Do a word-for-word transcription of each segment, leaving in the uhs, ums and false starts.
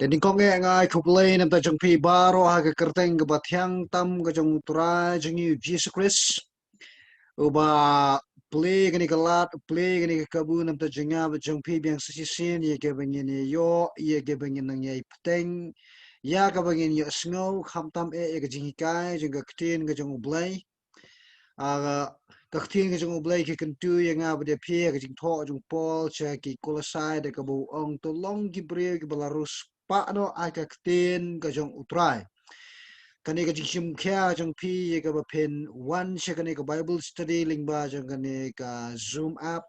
Te nyngkong eh nga ai khublei namar jong phi baroh ha ka kyrteng kaba thiang tam ka jong U Trai jong ngi U Jisu Khrist. Uba plie kane ka lad, plie kane ka kabu namar jong nga bad jong phi biang sa shisien ïa kaba ngin ïoh, ïa kaba ngin nang ïai bteng, ïa kaba ngin ïohsngew khamtam eh ïa ka jinghikai jong ka ktien ka jong U Blei. Ah, ka ktien ka jong U Blei ka kyntu ïa nga bad ïa phi ha ka jingthoh jong u Paul sha ki Kolosai da kaba u ong, to long ki briew kiba la riewspah noh ha ka ktien ka jong U Trai. Kane ka jingshim khia jong phi ïa kaba phin wan sha kane ka Bible study lyngba jong kane ka Zoom app,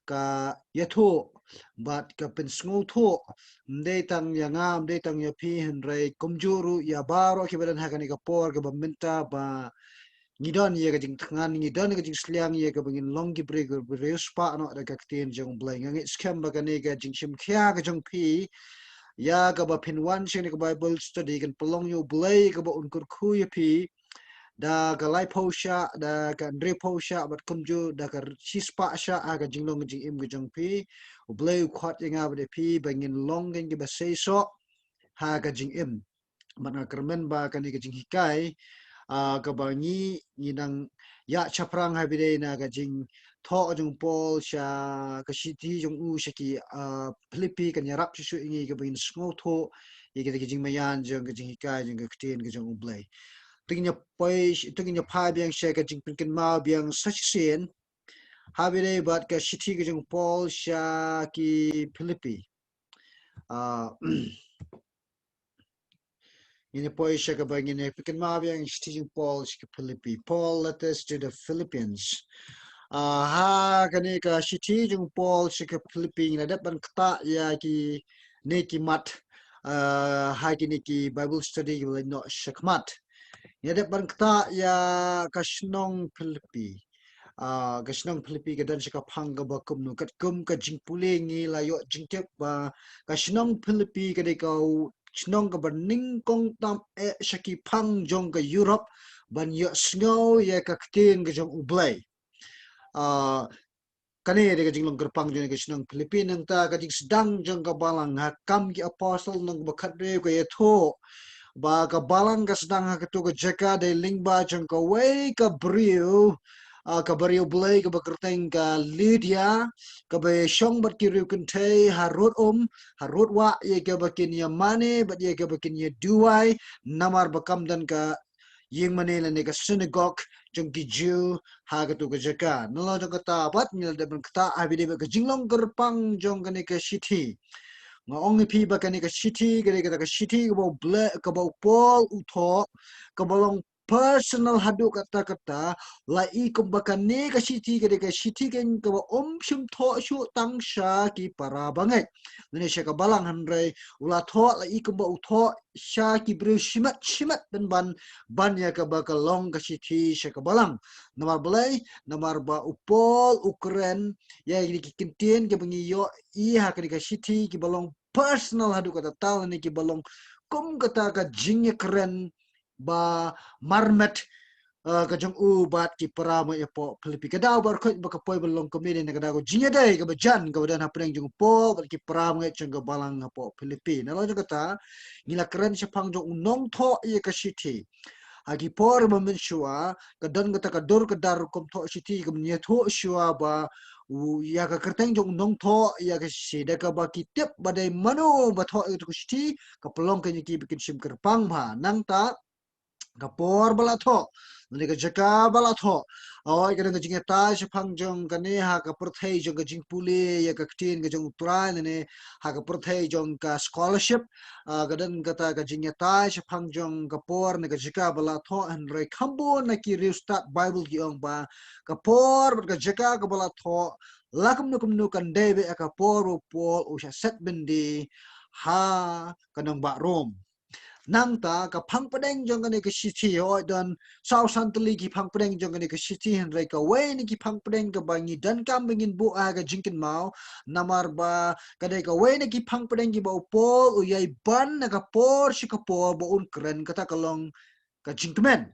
ka ïathuh bad ka pynsngewthuh, ym dei tang ïa nga, ym dei tang ïa phi, hynrei kumjuh ruh ïa baroh kiba don ha kane ka por kaba mynta ba ngi don ïa ka jingthngan, ngi don ka jingsliang ïa kaba ngin long ki briew kiba riewspah noh da ka ktien jong U Blei. Nga ngeit skhem ba kane ka jingshim khia ka jong phi ïa kaba phin wan sha kane ka Bible study kan pynlong ïa U Blei kaba un kyrkhu ïa phi da ka laiphew shah, da ka hynriewphew shah bad kumjuh da ka shispah shah ha ka jinglong ka jingim ka jong phi. U Blei u khot ïa nga bad ïa phi ba ngin long kin kiba seisoh ha ka jingim. Bad nga kyrmen ba kane ka jinghikai, ah, kaba ngi, ngi nang ïa shaphrang ha bynta na ka jingthoh jong u Paul sha ka shithi jong u sha ki, ah, Philippi kan ïarap shisha ïa ngi kaba ngin sngewthuh ïa kita ki jingmaïan jong ka jinghikai jong ka ktien ka jong U Blei. To ngin ïa poi, to ngin ïa phai biang sha ka jingpynkynmaw biang sa shisien ha bynta bad ka shithi ka jong u Paul sha ki Philippi. Ah, ngin ïa poi sha kaba ngin ïa pynkynmaw biang shithi jong u Paul sha ki Philippi. Paul letters to the Philippians. Ah, ha kane ka shithi jong u Paul sha ki Philippi ngi la dep ban ktah ïa kine ki mat, ah, ha kine ki Bible study kiba la ïoh shakhmat. Ngi la dep ban ktah ïa ka shnong Philippi. Ah, ka shnong Philippi ka don sha ka phang kaba kumno, katkum ka jingpule ngi la ïoh jingtip ba ka shnong Philippi ka dei ka shnong kaba nyngkong tam eh sha ki phang jong ka Europe ban ïohsngew ïa ka ktien ka jong U Blei. Ah, kane dei ka jinglong kyrpang jong ka shnong Philippi. Nangta ka jingsdang jong ka balang ha Kam ki Apostle lynnong ba khathynriew ka ïathuh ba ka balang ka sdang ha kato ka jaka dei lyngba jong kawei ka briew, ah, kaba riewblei kaba kyrteng ka Lydia, kaba shong bad ki riew kynthei harud um, harud wah, ïa kaba kin ïa mane bad ïa kaba kin ïa duwai, namar ba kam don ka ïing mane lane ka synagogue jong ki Jiw ha kato ka jaka. Nalor jong kata pat ngi la dep ban ktah ha bynta ka jinglong kyrpang jong kane ka shithi. Nga ong ïa phi ba kane ka shithi, kane kata ka shithi kaba u Blei, kaba u Paul u thoh, kaba long personal haduh katta katta, la i kumba kane ka shithi ka dei ka shithi kaba um shym thoh shuh tang sha ki para bangeit lane sha ka balang, hynrei u la thoh, la i kumba u thoh sha ki briew shimet shimet ban ban ban ïa kaba ka long ka shithi sha ka balang. Namar balei? Namar ba u Paul u kren ïa kine ki kyntien kiba ngi ïohi ha kane ka shithi kiba long personal haduh katta katta lane kiba long kum kata ka jingïakren ba marmet, eh, ka jong u bad ki para ma ïa poh Philippi. Ka daw ba khuid ba ka poi ba long kumne, na ka daw ka jingïadei kaba jan kaba don hapdeng jong u Paul bad ki para ma jong ka balang ha poh Philippi. Nalor jong kata ngi la kren shaphang jong u nongthoh ïa ka shithi. Ha ki por ba mynshuwa ka don kata ka dur ka dar rukom thoh shithi, ka mynta thoh shuwa ba u ïa ka kyrteng jong u nongthoh ïa ka shithi da kaba ki tip ba dei mano ba thoh ïa ka shithi, ka pynlong ka ïa ki ba kin shim kyrpang bha. Nangta ka por ba la thoh, lane ka jaka ba la thoh, oi, ka don ka jingïatai shaphang jong kane ha ka pyrthei jong ka jingpule ïa ka ktien ka jong u Trai, lane ha ka pyrthei jong ka scholarship, ah, ka don kata ka jingïatai shaphang jong ka por ne ka jaka ba la thoh, hynrei kham bun na ki riewstad Bible ki ong ba ka por bad ka jaka kaba la thoh la kumno kumno kan dei beit ha ka por u Paul u shah set byndi ha ka nongbah Rom. Nangta ka phang pdeng jong kane ka shithi, oi, don saw san tylli ki phang pdeng jong kane ka shithi, hynrei kawei na ki phang pdeng kaba ngi donkam ba ngin buh ha ka jingkynmaw, namar ba ka dei kawei na ki phang pdeng kiba u Paul u ïai ban na ka por sha ka por ba un kren kata ka long ka jingkmen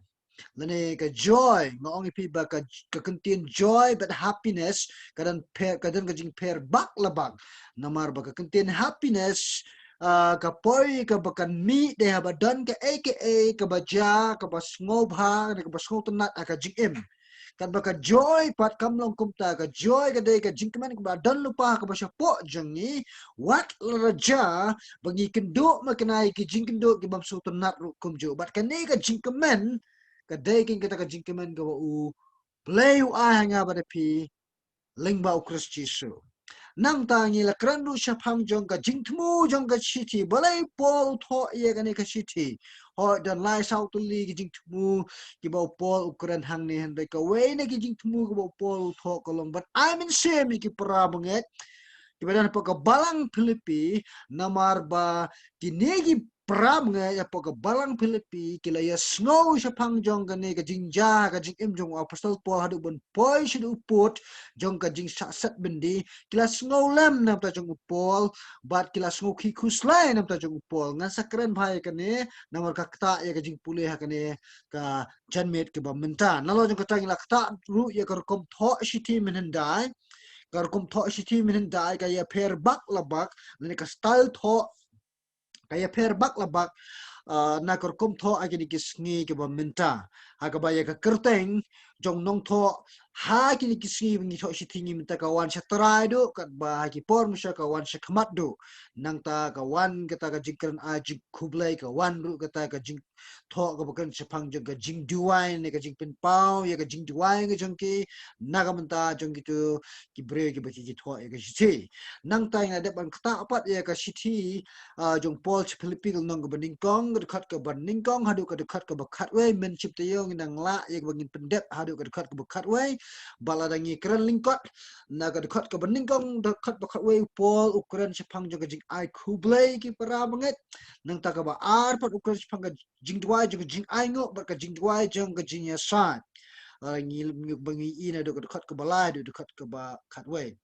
lane ka joy. Nga ong ïa phi ba ka, ka kyntien joy bad happiness ka don pher, ka don ka jingpher bak la bak. Namar ba ka kyntien happiness ah, ka poi kaba kan mih dei haba don kaei kaei kaba jia, kaba sngewbha ne kaba sngewtynnat ha ka jingim. Katba ka joy pat kam long kumta, ka joy ka dei ka jingkmen kaba don lypa kaba shapoh jong ngi, wat la jia ba ngi kynduh ma kane ki jingkynduh ki bym sngewtynnat ruh kumjuh. Bad kane ka jingkmen ka dei kata ka jingkmen kaba U Blei u ai ha nga bad ha phi lyngba U Khrist Jisu. Nangta ngi la kren ruh shaphang jong ka jingthmu jong ka shithi, balei Paul u thoh ïa kane ka shithi. Hooid, don lai saw tylli ki jingthmu kiba u Paul u kren hangne, hynrei kawei na ki jingthmu kiba u Paul u thoh ka long ban ai mynsiem ïa ki para bangeit kiba don hapoh ka balang Philippi, namar ba kine ki para bangeit hapoh ka balang Philippi ki la ïasngew shaphang jong kane ka jingjia ka jingim jong u Apostol Paul haduh ban poi shaduh u pud jong ka jingshah set byndi. Ki la sngew lem na ka bynta jong u Paul bad ki la sngew khih khuslai na ka bynta jong u Paul. Ngan sa kren bha ïa kane namar ka ktah ïa ka jingpule ha kane ka janmiet kaba mynta. Nalor jong kata ngi la ktah ruh ïa ka rukom thoh shithi mynhyndai. Ka rukom thoh shithi mynhyndai ka ïapher bak la bak, lane ka style thoh ka ïapher bak la bak, ah, na ka rukom thoh ha kine ki sngi kiba mynta. Ha kaba ïa ka kyrteng jong nongthoh ha kine ki sngi ba ngi thoh shithi ngi mynta ka wan sha trai duh, katba ha ki por mynshuwa ka wan sha khmat duh. Nangta ka wan kata ka jingkren ai jingkhublei, ka wan ruh kata ka jing thoh kaba kren shaphang jong ka jingduwai ne ka jingpynpaw ïa ka jingduwai ka jong ki na ka bynta jong kito ki briew kiba ki thoh ïa ka shithi. Nangta ngi la dep ban ktah pat ïa ka shithi, ah, jong Paul sha Philippi ka lynnong kaba nyngkong, ka dkhot kaba nyngkong haduh ka dkhot kaba khatwei. Mynshwa te ïoh ngi nang lah ïa kaba ngin pyndep haduh ka dkhot kaba khatwei. Bad lada ngi kren lyngkot na ka dkhot kaba nyngkong, dkhot ba khatwei, u Paul u kren shaphang jong ka jingai khublei ki para bangeit. Nangta kaba ar pat u kren shaphang ka jingduwai jong ka jingainguh bad ka jingduwai jong ka jingïasaid. Ah, ngi, ngi ba ngi i na dkhot kaba lai haduh dkhot kaba khatwei.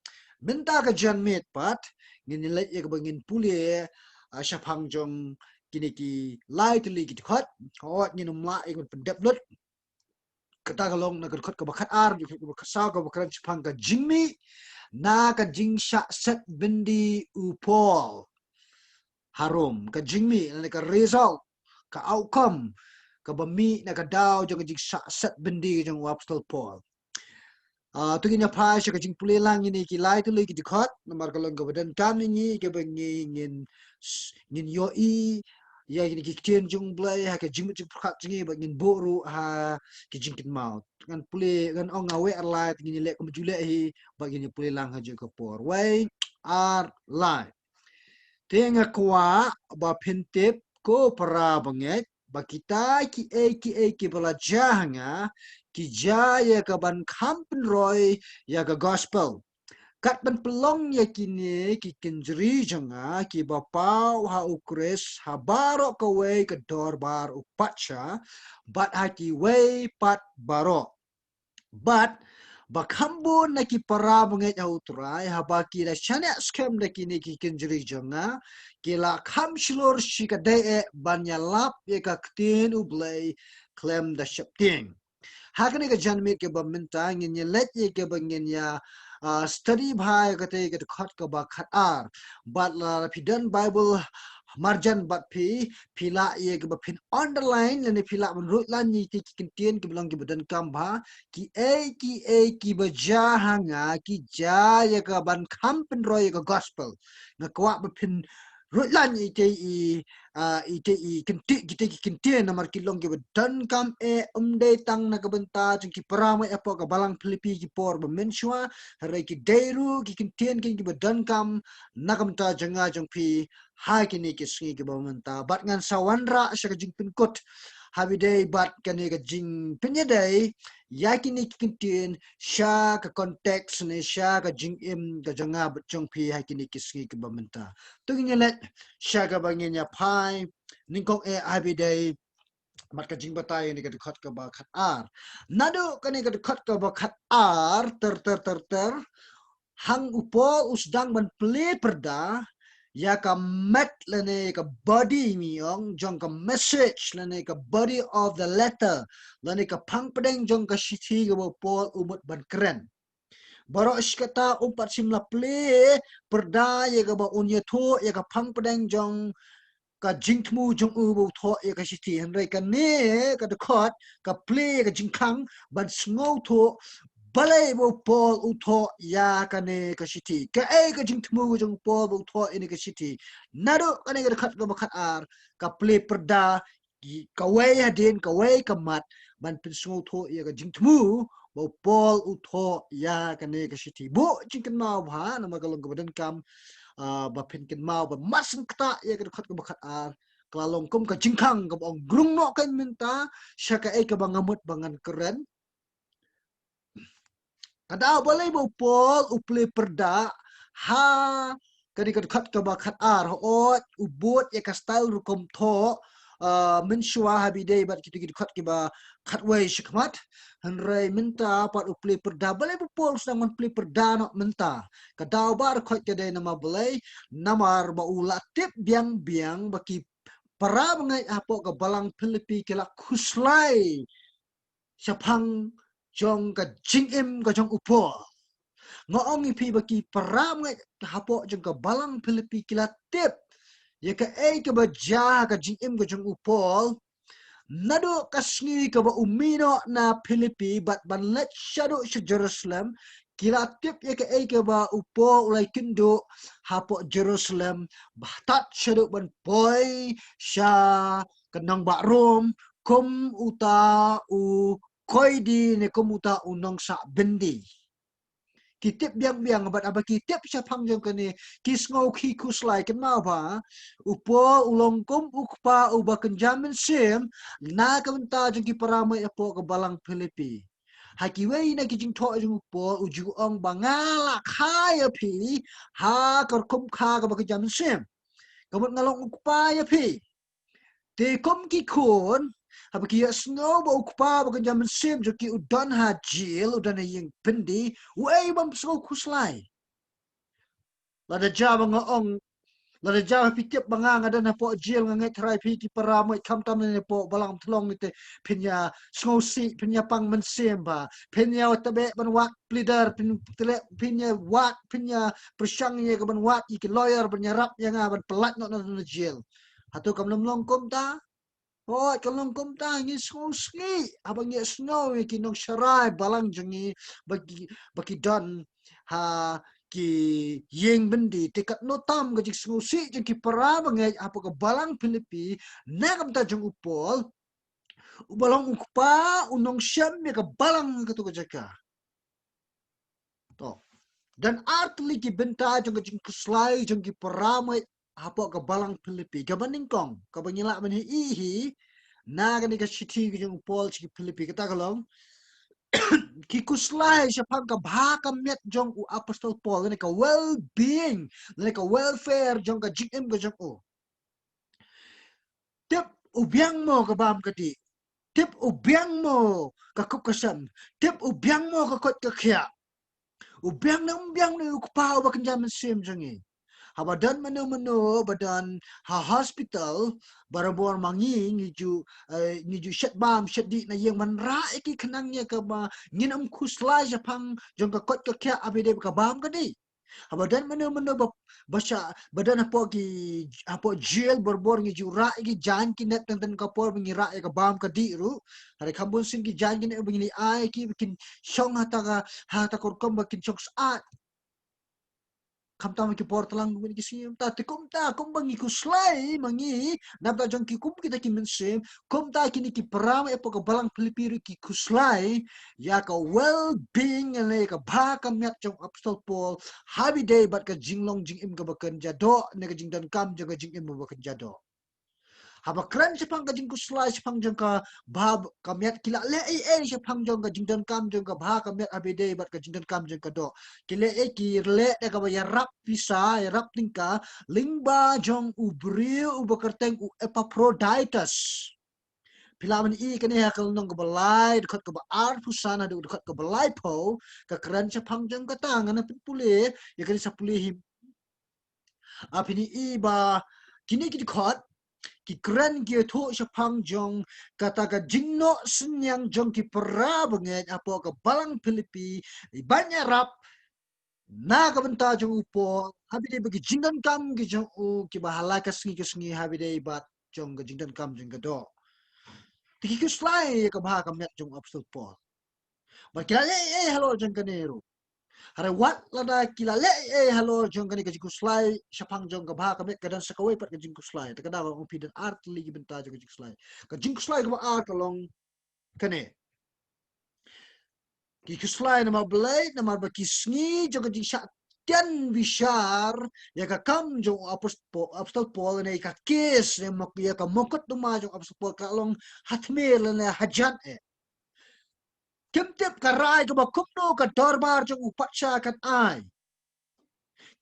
Mynta ka janmiet pat ngin leit ïa kaba ngin pule, ah, shaphang jong kine ki lai tylli ki dkhot. Hooid, ngin ym lah ïa kaba pyndep lut. Kata ka long na ka dkhot kaba khatar, dkhot kaba khatsaw kaba kren shaphang ka jingmih na ka jingshah set byndi u Paul ha Rom. Ka jingmih lane ka result, ka outcome kaba mih na ka daw jong ka jingshah set byndi jong u Apostol Paul. Ah, to ngin ïa phai sha ka jingpule lang ïa kine ki lai tylli ki dkhot namar ka long kaba donkam ïa ngi kaba ngi ngin, ngin ïohi ïa kine ki ktien jong U Blei ha ka jingmut jingpyrkhat jong ngi bad ngin buh ruh ha ki jingkynmaw. Ngan pule, ngan ong nga wei ar lai, te ngin ïa leh kumba ju leh hi bad ngin ïa pule lang ha kajuh ka por. Wei ar lai. Te nga kwah ba phin tip ko para bangeit ba kita kiei kiei kiba la jia ha nga ki jia ïa ka ban kham pynroi ïa ka gospel. Kat ban pynlong ïa kine ki kynjri jong nga kiba paw ha U Khrist ha baroh kawei ka dorbar u patsha bad ha kiwei pat baroh. Bad ba kham bun na ki para bangeit ha U Trai haba ki la shaniah skhem da kine ki kynjri jong nga ki la kham shlur shikatdei eh ban ïalap ïa ka ktien U Blei khlem da sheptieng. Ha kane ka janmiet kaba mynta ngin ïa leit ïa kaba ngin ïa, ah, study bha ïa kata ka dkhot kaba khatar. Bad lada phi don Bible marjan bad phi, phi lah ïa kaba phin underline lane phi lah ban ruh lan ïa ki kyntien kiba long kiba donkam bha, kiei kiei kiba jia ha nga ki jia ïa ka ban kham pynroi ïa ka gospel. Nga kwah ba phin ruh lan ïa ite i, ah, ite i kynti, ite ki kyntien namar ki long kiba donkam eh, ym dei tang na ka bynta jong ki para bangeit hapoh ka balang Philippi ki por ba mynshuwa, hynrei ki dei ruh ki kyntien kin kiba donkam na ka bynta jong nga jong phi ha kine ki sngi kiba mynta. Bad ngan sa wanrah sha ka jingpynkut ha ba ïadei bad kane ka jingpynïadei ïa kine ki kyntien sha ka context ne sha ka jingim ka jong nga bad jong phi ha kine ki sngi kiba mynta. To ngin ïa leit sha kaba ngin ïa phai nyngkong eh ha ba ïadei bad ka jingbatai ïa kane ka dkhot kaba khatar. Naduh kane ka dkhot kaba khatar ter ter ter ter, hangta u Paul u sdang ban plie pyrda ïa ka met lane ïa ka body, ngi ong, jong ka message lane ka body of the letter lane ka phang pdeng jong ka shithi kaba u Paul u mut ban kren. Baroh shi katta um pat shym la plie pyrda ïa kaba un ïathuh ïa ka phang pdeng jong ka jingthmu jong u ba u thoh ïa ka shithi. Hynrei kane ka dkhot ka plie ïa ka jingkhang ban sngewthuh balei ba u Paul u thoh ïa kane ka shithi. Kaei ka jingthmu jong u Paul ba u thoh ïa kane ka shithi. Naduh kane ka dkhot kaba khatar ka plie pyrda kawei hadien kawei ka mat ban pynsngewthuh ïa ka jingthmu ba u Paul u thoh ïa kane ka shithi. Buh jingkynmaw bha namar ka long kaba donkam, ah, ba phin kynmaw ba mar syn ktah ïa ka dkhot kaba khatar ka la long kum ka jingkhang kaba ong, rung noh kein mynta sha kaei kaba nga mut ba ngan kren. Ka daw balei ba u Paul u plie pyrda ha kane ka dkhot kaba khatar, hooid u bud ïa ka style rukom thoh, ah, mynshuwa haba ïadei bad kito ki dkhot kiba khatwei shakhmat. Hynrei mynta pat u plie pyrda. Balei ba u Paul u sdang ban plie pyrda noh mynta? Ka daw ba dkhot ka dei namar balei? Namar ba u la tip biang biang ba ki para bangeit hapoh ka balang Philippi ki la khuslai shaphang jong ka jingim ka jong u Paul. Nga ong ïa phi ba ki para bangeit hapoh jong ka balang Philippi ki la tip ïa kaei kaba jia ha ka jingim ka jong u Paul. Naduh ka sngi kaba u mih noh na Philippi bad ban leit shaduh sha Jerusalem, ki la tip ïa kaei kaba u Paul u la ïakynduh hapoh Jerusalem, ba tad shaduh ban poi sha ka nongbah Rom, kum uta u koidi ne kum uta u nongsah byndi. Ki tip biang biang bad haba ki tip shaphang jong kane ki sngew ki khuslai. Kynmaw ba u Paul u long kum u kpa uba kynja mynsiem na ka bynta jong ki para bangeit hapoh ka balang Philippi. Ha kiwei na ki jingthoh jong u Paul u ju ong ba nga la kha ïa phi ha ka rukom kha kaba kynja mynsiem. Ka mut nga long u kpa ïa phi. Te kum ki khun, haba ki ïohsngew ba u kpa ba kynja mynsiem jong ki u don ha jel, u don ha ïing byndi, uei bym sngew khuslai? Lada jia ba nga ong, lada jia ba phi tip ba nga nga don hapoh jel, nga ngeit tharai phi ki para bangeit khamtam ne hapoh balang Umthlong ne te phin ïa sngewsih, phin ïa pang mynsiem ba, phin ïa tbeh ban wad pleader, phin tbeh, phin ïa wad, phin ïa pyrshang ïa ka ban wad ïa ki lawyer ban ïarap ïa nga ban pyllait noh na jel. Hato kam long kumta? Hooid, ka long kumta. Ngi sngewsih haba ngi ïohsngew ïa ki nongsharai balang jong ngi ba ki, ba ki don ha ki ïing byndi. Te katno tam ka jingsngewsih jong ki para bangeit hapoh ka balang Philippi na ka bynta jong u Paul uba long u kpa, u nongshem ïa ka balang ha kato ka jaka. To. Don ar tylli ki bynta jong ka jingkhuslai jong ki para bangeit hapoh ka balang Philippi. Kaba nyngkong, kaba ngi lah ban ïohi hi na kane ka shithi ka jong u Paul sha ki Philippi, kata ka long ki khuslai shaphang ka bha ka miat jong u Apostol Paul, lane ka well-being, lane ka welfare jong ka jingim ka jong u. Tip u biang mo ka bam ka dih. Tip u biang mo ka kup ka sem. Tip u biang mo ka koit ka khiah. U biang ne um biang ne u kpa uba kynja mynsiem jong ngi. Haba don mano mano ba don ha hospital, barabor ma ngi ngi ju, eh, ngi ju shet bam shet dih na ïing ban rah ïa ki khnang ïa kaba ngin ym khuslai shaphang jong ka koit ka khiah haba ïadei bad ka bam ka dih. Haba don mano mano ba, ba sha, ba don hapoh ki, hapoh jel, barabor ngi ju rah ïa ki jaiñ ki nep teng teng ka por ba ngi rah ïa ka bam ka dih ruh. Hynrei kham bun sien ki jaiñ ki nep ba ngi ai ki ba kin shong ha kata ka, ha kata ka rukom ba kin shong syaid. Khamtam ki por tlang, ki sngi, kumta, te kumta, kumba ngi khuslai ma ngi na bynta jong ki kum kita ki mynsiem, kumta kine ki para bangeit hapoh ka balang Philippi ruh ki khuslai ïa ka well-being, ne ka bha ka miat jong u Apostol Paul haba ïadei bad ka jinglong jingim kaba kynja doh, ne ka jingdonkam jong ka jingim kaba kynja doh. Haba kren shaphang ka jingkhuslai shaphang jong ka bha ka miat, ki la leh ei ei shaphang jong ka jingdonkam jong ka bha ka miat haba ïadei bad ka jingdonkam jong ka doh. Ki leh ei, ki leh da kaba ïarap pisa, ïarap tyngka lyngba jong u briew uba kyrteng u Epaphroditus. Phi lah ban ïohi kane ha ka lynnong kaba lai, dkhot kaba arphew san haduh dkhot kaba laiphew, ka kren shaphang jong kata. Ngan pynpule ïa kane, sa pule hi. Ah, phin ïohi ba kine ki dkhot ki kren, ki ïathuh shaphang jong kata ka jingnoh synñiang jong ki para bangeit hapoh ka balang Philippi ban ïarap na ka bynta jong u Paul, ha ba dei bad ki jingdonkam ki jong u, kiba ha la ka sngi ka sngi ha ba dei bad jong ka jingdonkam jong ka doh. Te ki khuslai ïa ka bha ka miat jong u Apostol Paul. Bad ki la leh ei ei halor jong kane ruh. Hynrei wat lada ki la leh ei ei halor jong kane ka jingkhuslai shaphang jong ka bha ka miat, ka don sa kawei pat ka jingkhuslai. Te ka dei ba u phi don ar tylli ki bynta jong ka jingkhuslai. Ka jingkhuslai kaba ar ka long kane. Ki khuslai namar balei, namar ba ki sngi jong ka jingshah tian bishar ïa ka kam jong u Apostol, Apostol Paul, ne ïa ka case, ne ïa ka mokotduma jong u Apostol Paul, ka long ha tmier lane ha jan eh. Kim tip ka rai kaba kumno ka dorbar jong u patsha kan ai.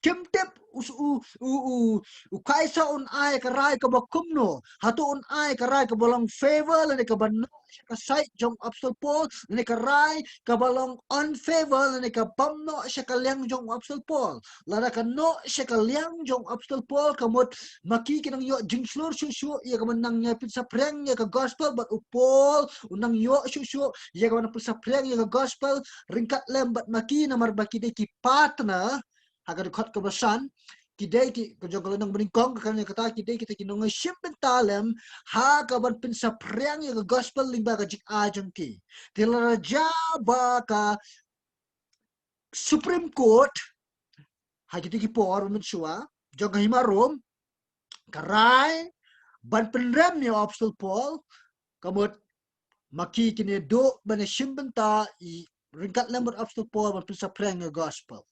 Kim tip u, u, u, u, u Kaisar un ai ka rai kaba kumno. Hato un ai ka rai kaba long favor lane kaba noh sha ka side jong u Apostol Paul, lane ka rai kaba long unfavor, lane kaba bym noh sha ka liang jong u Apostol Paul. Lada ka noh sha ka liang jong u Apostol Paul, ka mut ma ki ki nang ïoh jingshlur shuh shuh ïa ka ban nang ïa pynsaphriang ïa ka gospel, bad u Paul u nang ïoh shuh shuh ïa ka ban pynsaphriang ïa ka gospel ryngkat lem bad ma ki, namar ba ki dei ki partner. Ha ka dkhot kaba san, ki dei ki, ka jong ka lynnong banyngkong, ka kane kata ki dei kita ki nongshim bynta lem ha ka ban pynsaphriang ïa ka gospel lyngba ka jingai jong ki. Te la jia ba ka Supreme Court ha kiti ki por mynshuwa jong ka hima Rom ka rai ban pynrem ïa u Apostol Paul, ka mut ma ki kin ïa duh ban ïa shim bynta ryngkat lem bad u Apostol Paul ban pynsaphriang ïa ka gospel.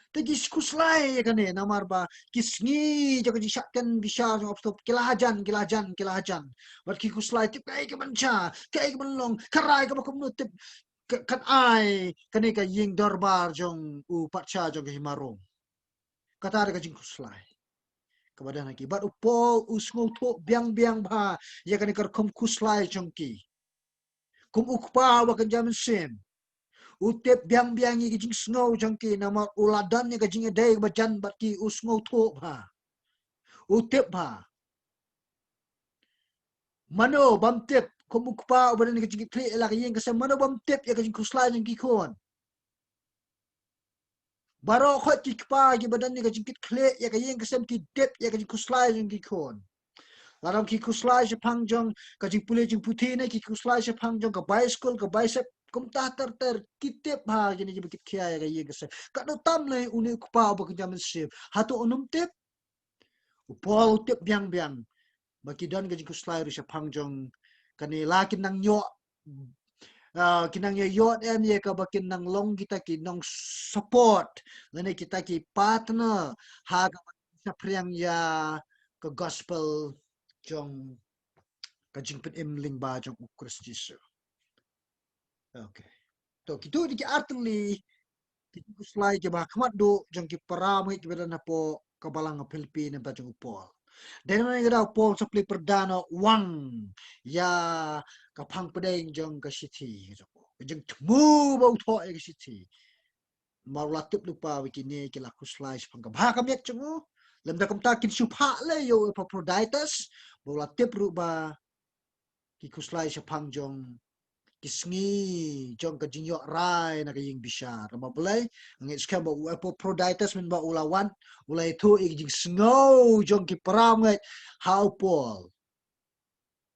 Te ki khuslai ïa kane namar ba ki sngi jong ka jingshah tian bishar jong u Apostol Paul ki la hajan, ki la hajan, ki la hajan. Bad ki khuslai tip kaei ka ban jia, kaei ka ban long, ka rai kaba kumno tip ka, kan ai kane ka ïing dorbar jong u patsha jong ka hima Rom. Kata dei ka jingkhuslai kaba don ha ki. Bad u Paul u sngewthuh biang biang bha ïa kane ka rukom khuslai jong ki. Kum u kpa uba kynja mynsiem, u tip biang biang ïa ki jingsngew jong ki, namar u la don ïa ka jingïadei kaba jan bad ki, u sngewthuh bha. U tip bha. Mano bym tip, kum u kpa uba don ïa ka jingkitkhlieh ïa la ka ïing ka sem, mano bym tip ïa ka jingkhuslai jong ki khun. Baroh khoit ki kpa kiba don ïa ka jingkitkhlieh ïa ka ïing ka sem ki tip ïa ka jingkhuslai jong ki khun. Lada ki khuslai shaphang jong ka jingpule jingputhi ne ki khuslai shaphang jong ka bai skul, ka bai sep, kumta ter ter ki tip bha kine kiba kitkhia ïa ka ïing ka sem. Katno tam lei une u kpa uba kynja mynsiem, hato un ym tip? U Paul u tip biang biang ba ki don ka jingkhuslai ruh shaphang jong kane, la kin nang ïoh, ah, kin nang ïoh ïoh em ïa kaba kin nang long kita ki nong support lane kita ki partner ha kaba kin saphriang ïa ka gospel jong ka jingpynim lyngba jong u Khrist Jisu. Okay. To, kito dei ki ar tylli ki jingkhuslai kiba ha khmat duh jong ki para bangeit kiba don hapoh ka balang Philippi na bynta jong u Paul. Dei namar kata u Paul sa plie pyrda noh wang ïa ka phang pdeng jong ka shithi. Ka jingthmu ba u thoh ïa ka shithi. Namar u la tip lypa ba kine ki la khuslai shaphang ka bha ka miat jong u. Lymda kumta kin shu phah lei ïa u Epaphroditus ba u la tip ruh ba ki khuslai shaphang jong ki sngi jong ka jingïoh rai na ka ïing bishar. Namar balei? Nga ngeit skhem ba u Epaphroditus mynba u la wan, u la ïathuh ïa ki jingsngew jong ki para bangeit ha u Paul.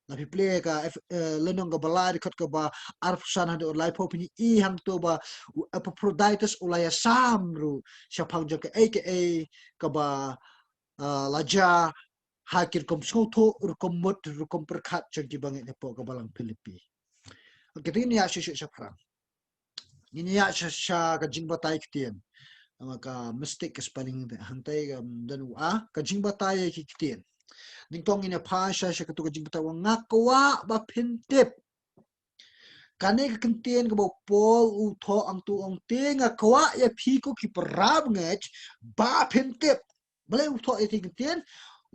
Lada phi plie ka Eph-, eh, Lynnong kaba lai, dkhot kaba arphew san haduh laiphew, phin ïohi hangto ba u Epaphroditus u la ïasam ruh shaphang jong kaei kaei kaba, eh, la jia ha ki rukom sngewthuh, rukom mut, rukom pyrkhat jong ki bangeit hapoh ka balang Philippi. Okay, te ngin ïa shu shu shaphrang. Ngin ïa sha, sha ka jingbatai ktien. Namar ka mistake ka spelling te hangtai ka, um, don u a, ka jingbatai ki ktien. Nyngkong ngin ïa phai sha, sha katu ka jingbatai, u ong nga kwah ba phin tip. Kane ka kyntien kaba u Paul u thoh hangtu, u ong te nga kwah ïa phi ko ki para bangeit ba phin tip. Balei u thoh ïa kane ka kyntien?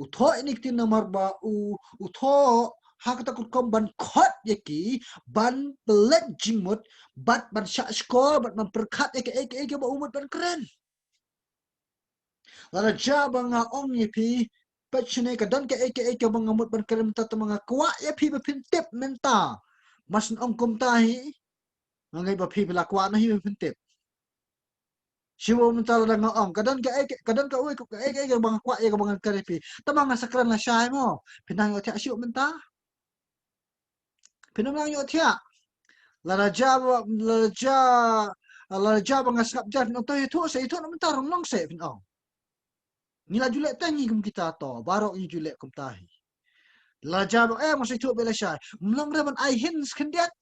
U thoh ïa kane ka kyntien namar ba u, u thoh ha kata ka rukom ban khot ïa ki ban pynleit jingmut bad ban shahshkor bad ban pyrkhat ïa kaei kaei kaba u mut ban kren. Lada jia ba nga ong ïa phi, peit shane ka don kaei kaei kaba nga mut ban kren mynta, tangba nga kwah ïa phi ba phin tip mynta. Mar shu ong kumta hi, nga ngeit ba phi, phi la kwah noh hi ba phin tip. Shu mynta lada nga ong, ka don kaei kaei, ka don kaei kaei kaba nga kwah ïa kaba ngan kren ïa phi. Tang ba nga sa kren lashai mo. Phin nang ïohthiah shuh mynta. Phin nang ïohthiah. Lada jia ba, lada jia, lada jia ba nga sngap jar, phin ong to ïathuh seh, ïathuh na mynta, ym long seh, phin ong. Ngi la ju leh tang ngi kum kita to, baroh ngi ju leh kumta hi. Lada jia ba, eh, masa ïathuh beit lashai. Ym long re ban ai hints khyndiat.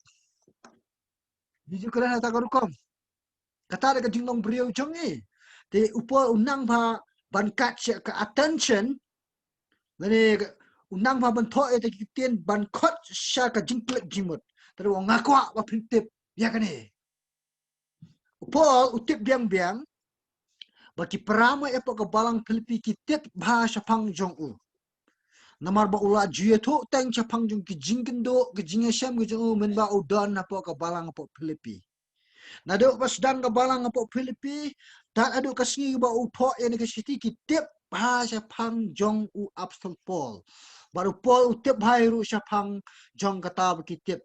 Ngi ju kren ha kata ka rukom. Kata da ka jinglong briew jong ngi. Te u Paul u nang ba ban kat sha ka attention. Lane u nang ba ban thoh ïa ka ktien ban khot sha ka jingklik jingmut. Te u ong nga kwah ba phin tip ïa kane. U Paul u tip biang biang ba ki para mawei hapoh ka balang Philippi ki tip bha shaphang jong u. Namar ba u la ju ïathuh tang shaphang jong ki jingkynduh, ki jingïashem ki jong u mynba u don hapoh ka balang hapoh Philippi. Naduh ba sdang ka balang hapoh Philippi, tad haduh ka sngi ba u thoh ïa kane ka shithi ki tip bha shaphang jong u apostol Paul. Bad u Paul u tip bha ruh shaphang jong kata ba ki tip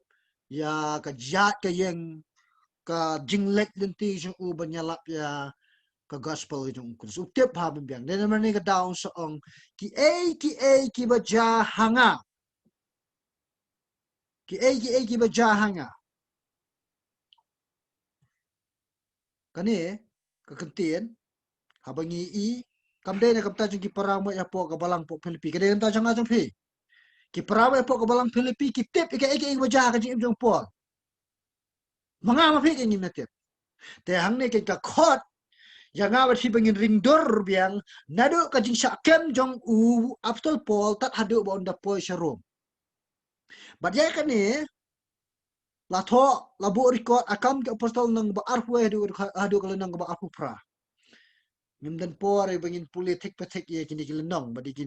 ïa ka jait ka ïeng, ka jingleh lynti jong u ban ïalap ïa ka gospel jong u Khrist. U tip bha biang biang. Dei namar kane ka daw sa ong kiei kiei kiba jia ha nga. Kiei kiei kiba jia ha nga. Kane ka kyntien, haba ngi i, kam dei na ka bynta jong ki para mawei hapoh ka balang hapoh Philippi. Ka dei na ka bynta jong nga jong phi. Ki para mawei hapoh ka balang Philippi ki tip ïa kiei kiei kiba jia ha ka jingim jong u Paul. Ma nga ma phi ka ngim tip. Te hangne ka khot ïa nga bad phi ba ngin ring dur biang naduh ka jingshah kem jong u apostol Paul tad haduh ba un da poi sha Rom. Bad ïa kane la thoh, la buh record ha Kam ki Apostol lynnong ba arphew haduh, haduh ka lynnong ba arphew phra. Ngim don por ba ngin pule thik pa thik ïa kine ki lynnong ba dei ki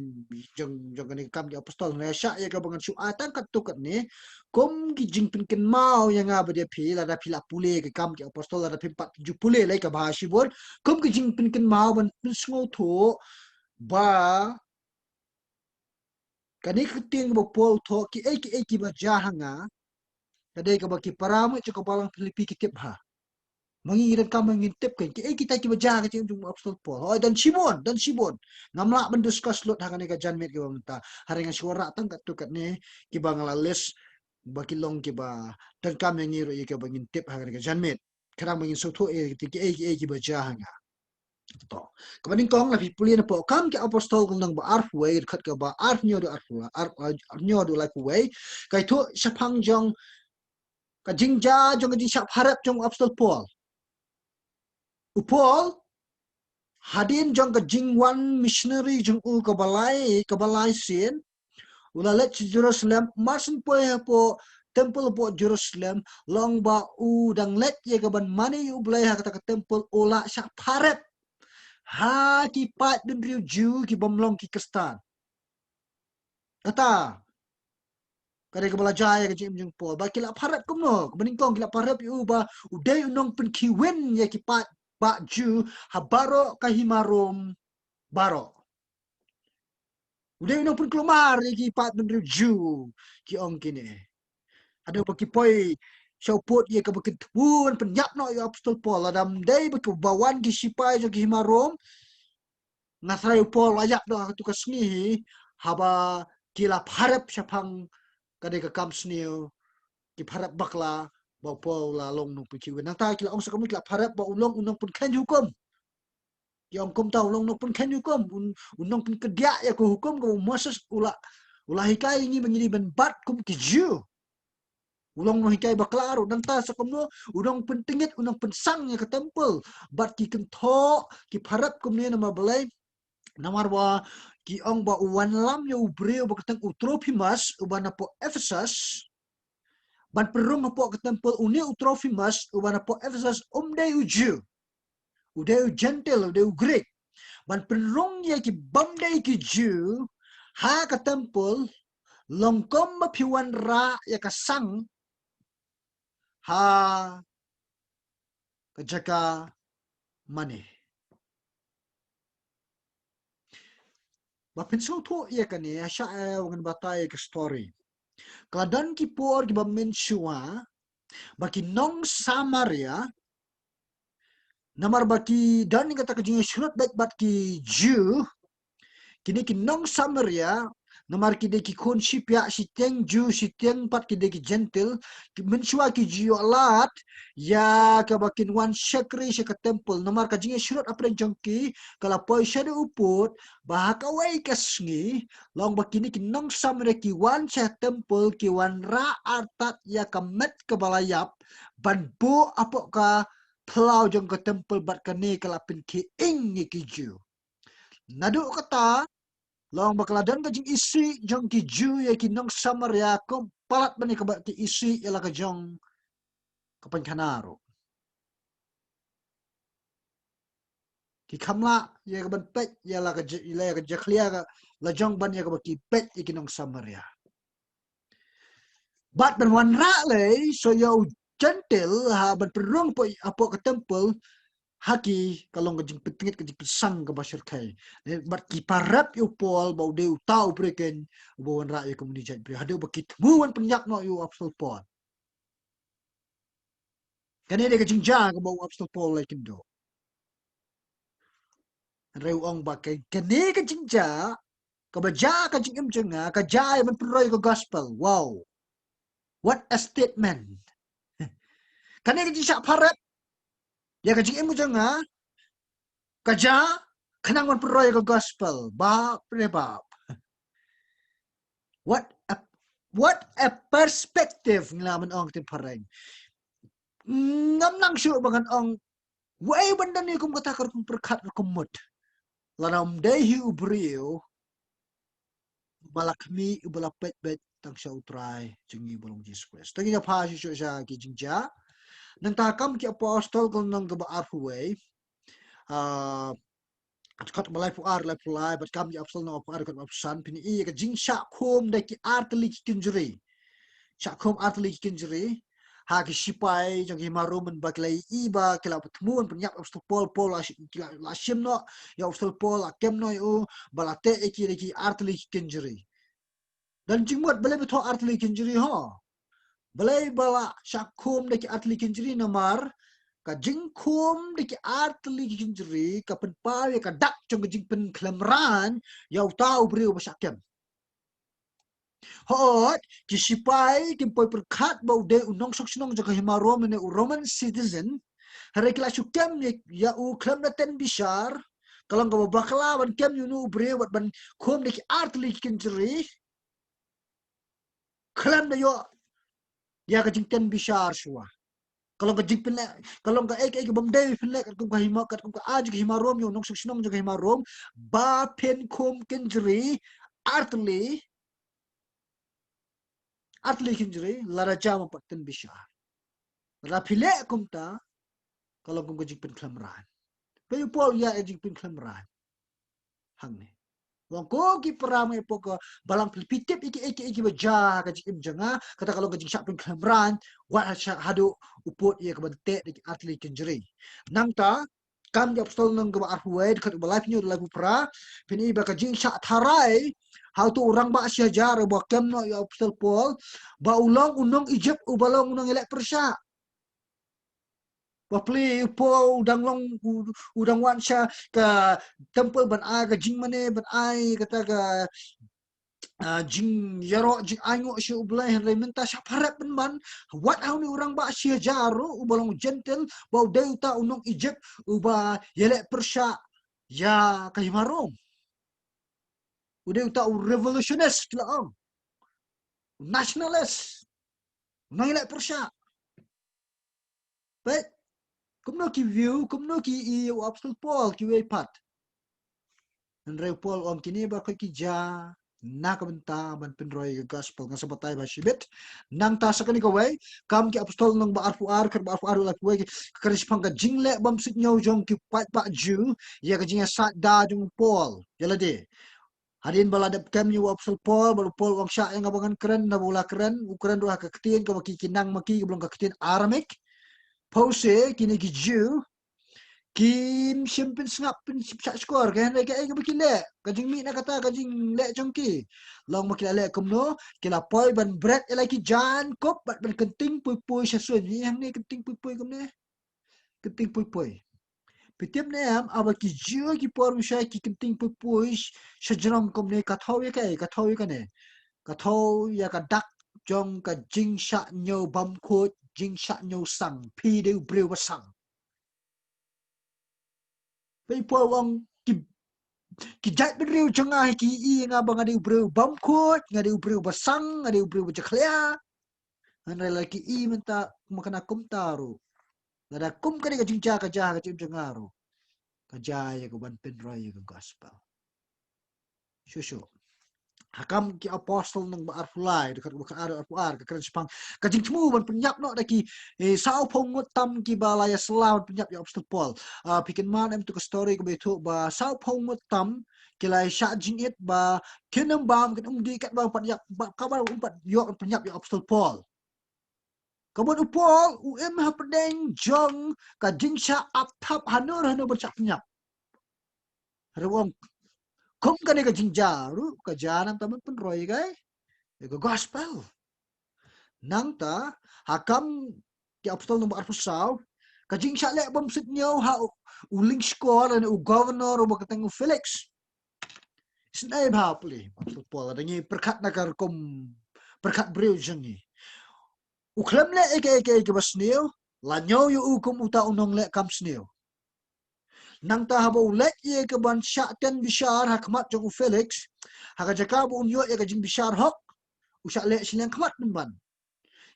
jong, jong kane Kam ki Apostol. Nga shah ïa kaba ngan shu ai tang katto katne kum ki jingpynkynmaw ïa nga bad ïa phi, lada phi la pule ka Kam ki Apostol, lada phim pat ju pule lei kaba shibun, kum ki jingpynkynmaw ban pynsngewthuh ba kane ka ktien kaba Paul u thoh kiei kiei kiba jia ha nga, ka dei kaba ki para mawei jong ka balang Philippi ki tip bha. Ma ngi ngi donkam ba ngin tip kein kiei kita kiba jia ha ka jingim jong u apostol Paul. Hooid, don shibun, don shibun. Ngam lah ban discuss lut ha kane ka janmiet kaba mynta. Hynrei nga shu wanrah tang katto katne kiba nga la list ba ki long kiba donkam ïa ngi ruh ïa kiba ngin tip ha kane ka janmiet. Khnang ba ngin sngewthuh ïa kiei kiei kiba jia ha nga. To. Kaba nyngkong, la phi pule napoh Kam ki Apostol ka lynnong ba arphew, dkhot kaba arphew hynñiew haduh arphew, ar, ar, arphew hynñiew haduh laiphew wei. Ka ïathuh shaphang jong ka jingjia jong ka jingshah pharep jong u apostol Paul. U Paul, hadien jong ka jingwan missionary jong u kaba lai, kaba lai sien, u la leit sha Jerusalem, mar shu poi hapoh temple hapoh Jerusalem, long ba u dang leit ïa kaban mane ïa U Blei ha kata ka temple, u la shah pharep ha ki paid bynriew Jiw ki bym long ki Khristan. Kata ka dei kaba la jia ïa ka jingim jong u Paul. Ba ki la pharep kumno, kaba nyngkong ki la pharep ïa u ba u dei u nongpynkhie win ïa ki paid bah Jiw ha baroh ka hima Rom baroh. U dei u nongpynkulmar ïa ki paid bynriew Jiw, ki ong kine. Haduh ba ki poi sha u pud ïa kaba ki thmu ban pynïap noh ïa u apostol Paul, lada ym dei ba ki ba wan ki sipai jong ki hima Rom, nga tharai u Paul u la ïap noh ha katu ka sngi hi, haba ki la pharep shaphang ka dei ka kam sniew, ki pharep bakla ba u Paul u la long nongpynkhie win. Nangta ki la ong sa kumno, ki la pharep ba u long u nongpynkheiñ hukum. Ki ong kumta, u long nongpynkheiñ hukum, u, u nongpynkyndiah ïa ka hukum kaba u Moses u la, u la hikai ïa ngi ba ngi dei ban bat kum ki Jiw. U long nonghikai bakla ruh. Nangta sa kumno, u nongpyntngit, u nongpynsang ïa ka temple. Bad ki kynthoh, ki pharep kumne namar balei, namar ba ki ong ba u wanlam ïa u briew ba kyrteng u Trophimus, uba napoh Ephesus, ban pynrung hapoh ka temple. Une u Trophimus uba napoh Ephesus um dei u Jiw. U dei u Gentile, u dei u Greek. Ban pynrung ïa ki bym dei ki Jiw ha ka temple, long kum ba phi wanrah ïa ka sang ha ka jaka mane. Ba phin sngewthuh ïa kane, ha sha, eh, ngan batai ïa ka story. Ka la don ki por kiba mynshuwa ba ki nong Samaria Namar ba ki don kata ka jingïashlur bad, bad ki Jiw, kine ki nong Samaria, namar ki dei ki khun shiphiah shiteng Jiw, shiteng pat ki dei ki Jentil, ki mynshuwa ki ju ïoh lad ïa kaba kin wan shakri sha ka temple. Namar ka jingïashlur hapdeng jong ki ka la poi shaduh u pud, ba ha kawei ka sngi, long ba kine ki nong Samaria ki wan sha temple, ki wanrah artat ïa ka met kaba la ïap, ban buh hapoh ka phyllaw jong ka temple, bad kane ka la pynkhie ïing ïa ki Jiw. Naduh kata, long ba ka la don ka jingisih jong ki Jiw ïa ki nong Samaria, kum palat ban ïa kaba ki isih ïa la ka jong ka pynkhana ruh. Ki kham lah ïa ka ban peit ïa la ka ja-, ïa la ka jakhlia ka la jong ban ïa kaba ki peit ïa ki nong Samaria. Bad ban wanrah lei, so ïa u Jentil, ha, ban pynrung hapoh, hapoh ka temple, ha ki ka long ka jingpyntngit, ka jingpynsang kaba shyrkhei. Ne, bad ki parep ïa u Paul ba u dei uta u briew keiñ uba wanrah ïa ka mani jait briew. Haduh ba ki thmu ban pynïap noh ïa u apostol Paul. Kane dei ka jingjia kaba u apostol Paul la ïakynduh. Hynrei u ong ba ka, kane ka jingjia kaba jia ha ka jingim jong nga, ka jia ïa ban pynroi ka gospel. Wow. What a statement. Kane ka jingshah parep ïa ka jingim jong nga, ka jia khnang ban pynroi ka gospel. Bap re bap. What a, what a perspective, ngi lah ban ong ktien phareng. Ngam nang shuh ba ngan ong wei ban don ïa kum kata ka rukom pyrkhat, rukom mut. Lada ym dei hi u briew uba la khmih, uba la peit beit tang sha u Trai jong ngi uba long Jisu Khrist. Te ngin ïa phai shuh shuh sha ki jingjia. Nangta Kam ki Apostol ka lynnong kaba arphew wei. Ah, dkhot ba laiphew ar, laiphew lai, bad Kam ki Apostol lynnong arphew ar, dkhot ba laiphew san, phin ïohi ïa ka jingshah khum da ki artylli ki kynjri. Shah khum artylli ki kynjri ha ki shipai jong ki hima Rom, ba ki la ïohi ba ki la thmu ban pynïap u apostol Paul, Paul la shi-, ki la, la shim noh ïa u apostol Paul, la kem noh ïa u, ba la teh ïa ki da ki artylli ki kynjri. Don jingmut balei ba thoh artylli ki kynjri ho? Balei ba la shah khum da ki artylli ki kynjri? Namar ka jingkhum da ki artylli ki kynjri ka pynpaw ïa ka dak jong ka jingpynkhlem rain ïa uta u briew ba shah kem. Hooid, ki shipai kim poi pyrkhat ba u dei u nongshong shnong jong ka hima Rom, ne u Roman citizen. Hynrei ki la shu kem ïa, ïa u khlem da ten bishar. Ka long kaba bakla ban kem ïa uno u briew bad ban khum da ki artylli ki kynjri khlem da ïoh ïa ka jingten bishar shuwa. Ka long ka jingpynleh, ka long kaei kaei kaba ym dei pynleh katkum ka hima, katkum ka aiñ jong ka hima Rom, ïa u nongshong shnong jong ka hima Rom, ba phin khum kynjri artylli, artylli kynjri lada jia ym pat ten bishar. Lada phi leh kumta, ka long kum ka jingpynkhlem rain. Peit u Paul ïa ka jingpynkhlem rain hangne. U ong ko ki para, me pok, balang phi, phi tip ïa kiei kiei kiba jia ha ka jingim jong nga, kata ka long ka jingshah pynkhlem rain, wat ha shah haduh u pud ïa ka ban teh da ki artylli kynjri. Nangta, Kam ki Apostol lynnong kaba arphew wei, dkhot ba laiphew hynñiew, laiphew phra, phin ïohi ba ka jingshah tharai ha uto u rangbah shi hajar uba kem noh ïa u apostol Paul, ba u long u nong Ijipt, uba long u nongïaleh pyrshah. Bapli, u Paul u dang long, u, u dang wan sha ka temple ban ai ka jingmane, ban ai kata ka, ah, jingïaroh, jingainguh sha U Blei, hynrei mynta shah pharep pynban, wat ha une u rangbah shi hajar ruh, uba long u Jentil, ba u dei uta u nong Ijipt, uba ïaleh pyrshah ïa ka hima Rom. U dei uta u revolutionist, ki la ong. U nationalist. U nongïaleh pyrshah. Peit, kumno ki view, kumno ki ïohi ïa u apostol Paul, kiwei pat. Hynrei u Paul u ong kine baroh ki jia na ka bynta ban pynroi ka gospel, nga sa batai ba shibit. Nangta sa kane kawei, Kam ki Apostol lynnong ba arphew ar, dkhot ba arphew ar, laiphew wei, ka kren shaphang ka jingleh bym suidñiew jong ki paidbah Jiw ïa ka jingïasaid da jong u Paul ïa lade. Hadien ba la dep kem ïa u apostol Paul, bad u Paul u ong shah ïa nga ba ngan kren, naba u la kren, u kren ruh ha ka ktien kaba ki, ki nang ma ki, kaba long ka ktien Aramaic. Pause, kine ki Jiw kim shym pynsngap, pynshah shkor, ka hynrei kaei kaba ki leh, ka jingmih na kata ka jingleh jong ki. Long ba ki la leh kumno, ki la poi ban bret ïa la ki jaiñkup bad ban kynting pui pui sha suiñ. Hangne kynting pui pui kumne. Kynting pui pui. Phi tip ne em, haba ki Jiw ki por mynshuwa ki kynting pui pui sha jrong kumne, ka thew ïa kaei, ka thew ïa kane. Ka thew ïa ka dak jong ka jingshah ñiew bymkhuid, jingshah ñiew sang, phi dei u briew ba sang. Phi por u ong ki, ki jaitbynriew jong nga hi ki i nga ba nga dei u briew bymkhuid, nga dei u briew ba sang, nga dei u briew ba jakhlia. Hynrei la ki i mynta, ma kane kumta ruh. Lada kum kane ka jingjia ka jia ha ka jingim jong nga ruh, ka jia ïa ka ban pynroi ïa ka gospel. Shuh shuh. Ha Kam ki Apostol lynnong ba arphew lai, dkhot ba khatar arphew ar, ka kren shaphang ka jingthmu ban pynïap noh da ki, eh, sawphew ngut tam kiba la ïasylla ban pynïap ïa u Apostol Paul. Ah, phi kynmaw ne em ïa ka story kaba ïathuh ba sawphew ngut tam ki la ïashah jingit ba kin ym bam, kin ym dih katba ym pat ïap, ba, katba ym pat ïoh ban pynïap ïa u Apostol Paul. Ka mut u Paul u im hapdeng jong ka jingshah ap thap hano hano ban shah pynïap. Hynrei u ong, kum kane ka jingjia ruh ka jia namar ban pynroi ïa ka, ïa ka gospel. Nangta ha Kam ki Apostol lynnong ba arphew saw, ka jingshah leh bymsit ñiew ha u, u lyngskor lane u governor uba kyrteng u Felix. Isynei bha pli, Apostol Paul, lada ngi pyrkhat na ka rukom pyrkhat briew jong ngi. U khlem leh ei kaei kaei kaba sniew, la ñiew ïa u kum uta u nongleh kam sniew. Nangta haba u leit ïa ka ban shah tien bishar ha khmat jong u Felix, ha ka jaka ba un ïoh ïa ka jingbishar hok, u shah leh shiliang khmat pynban.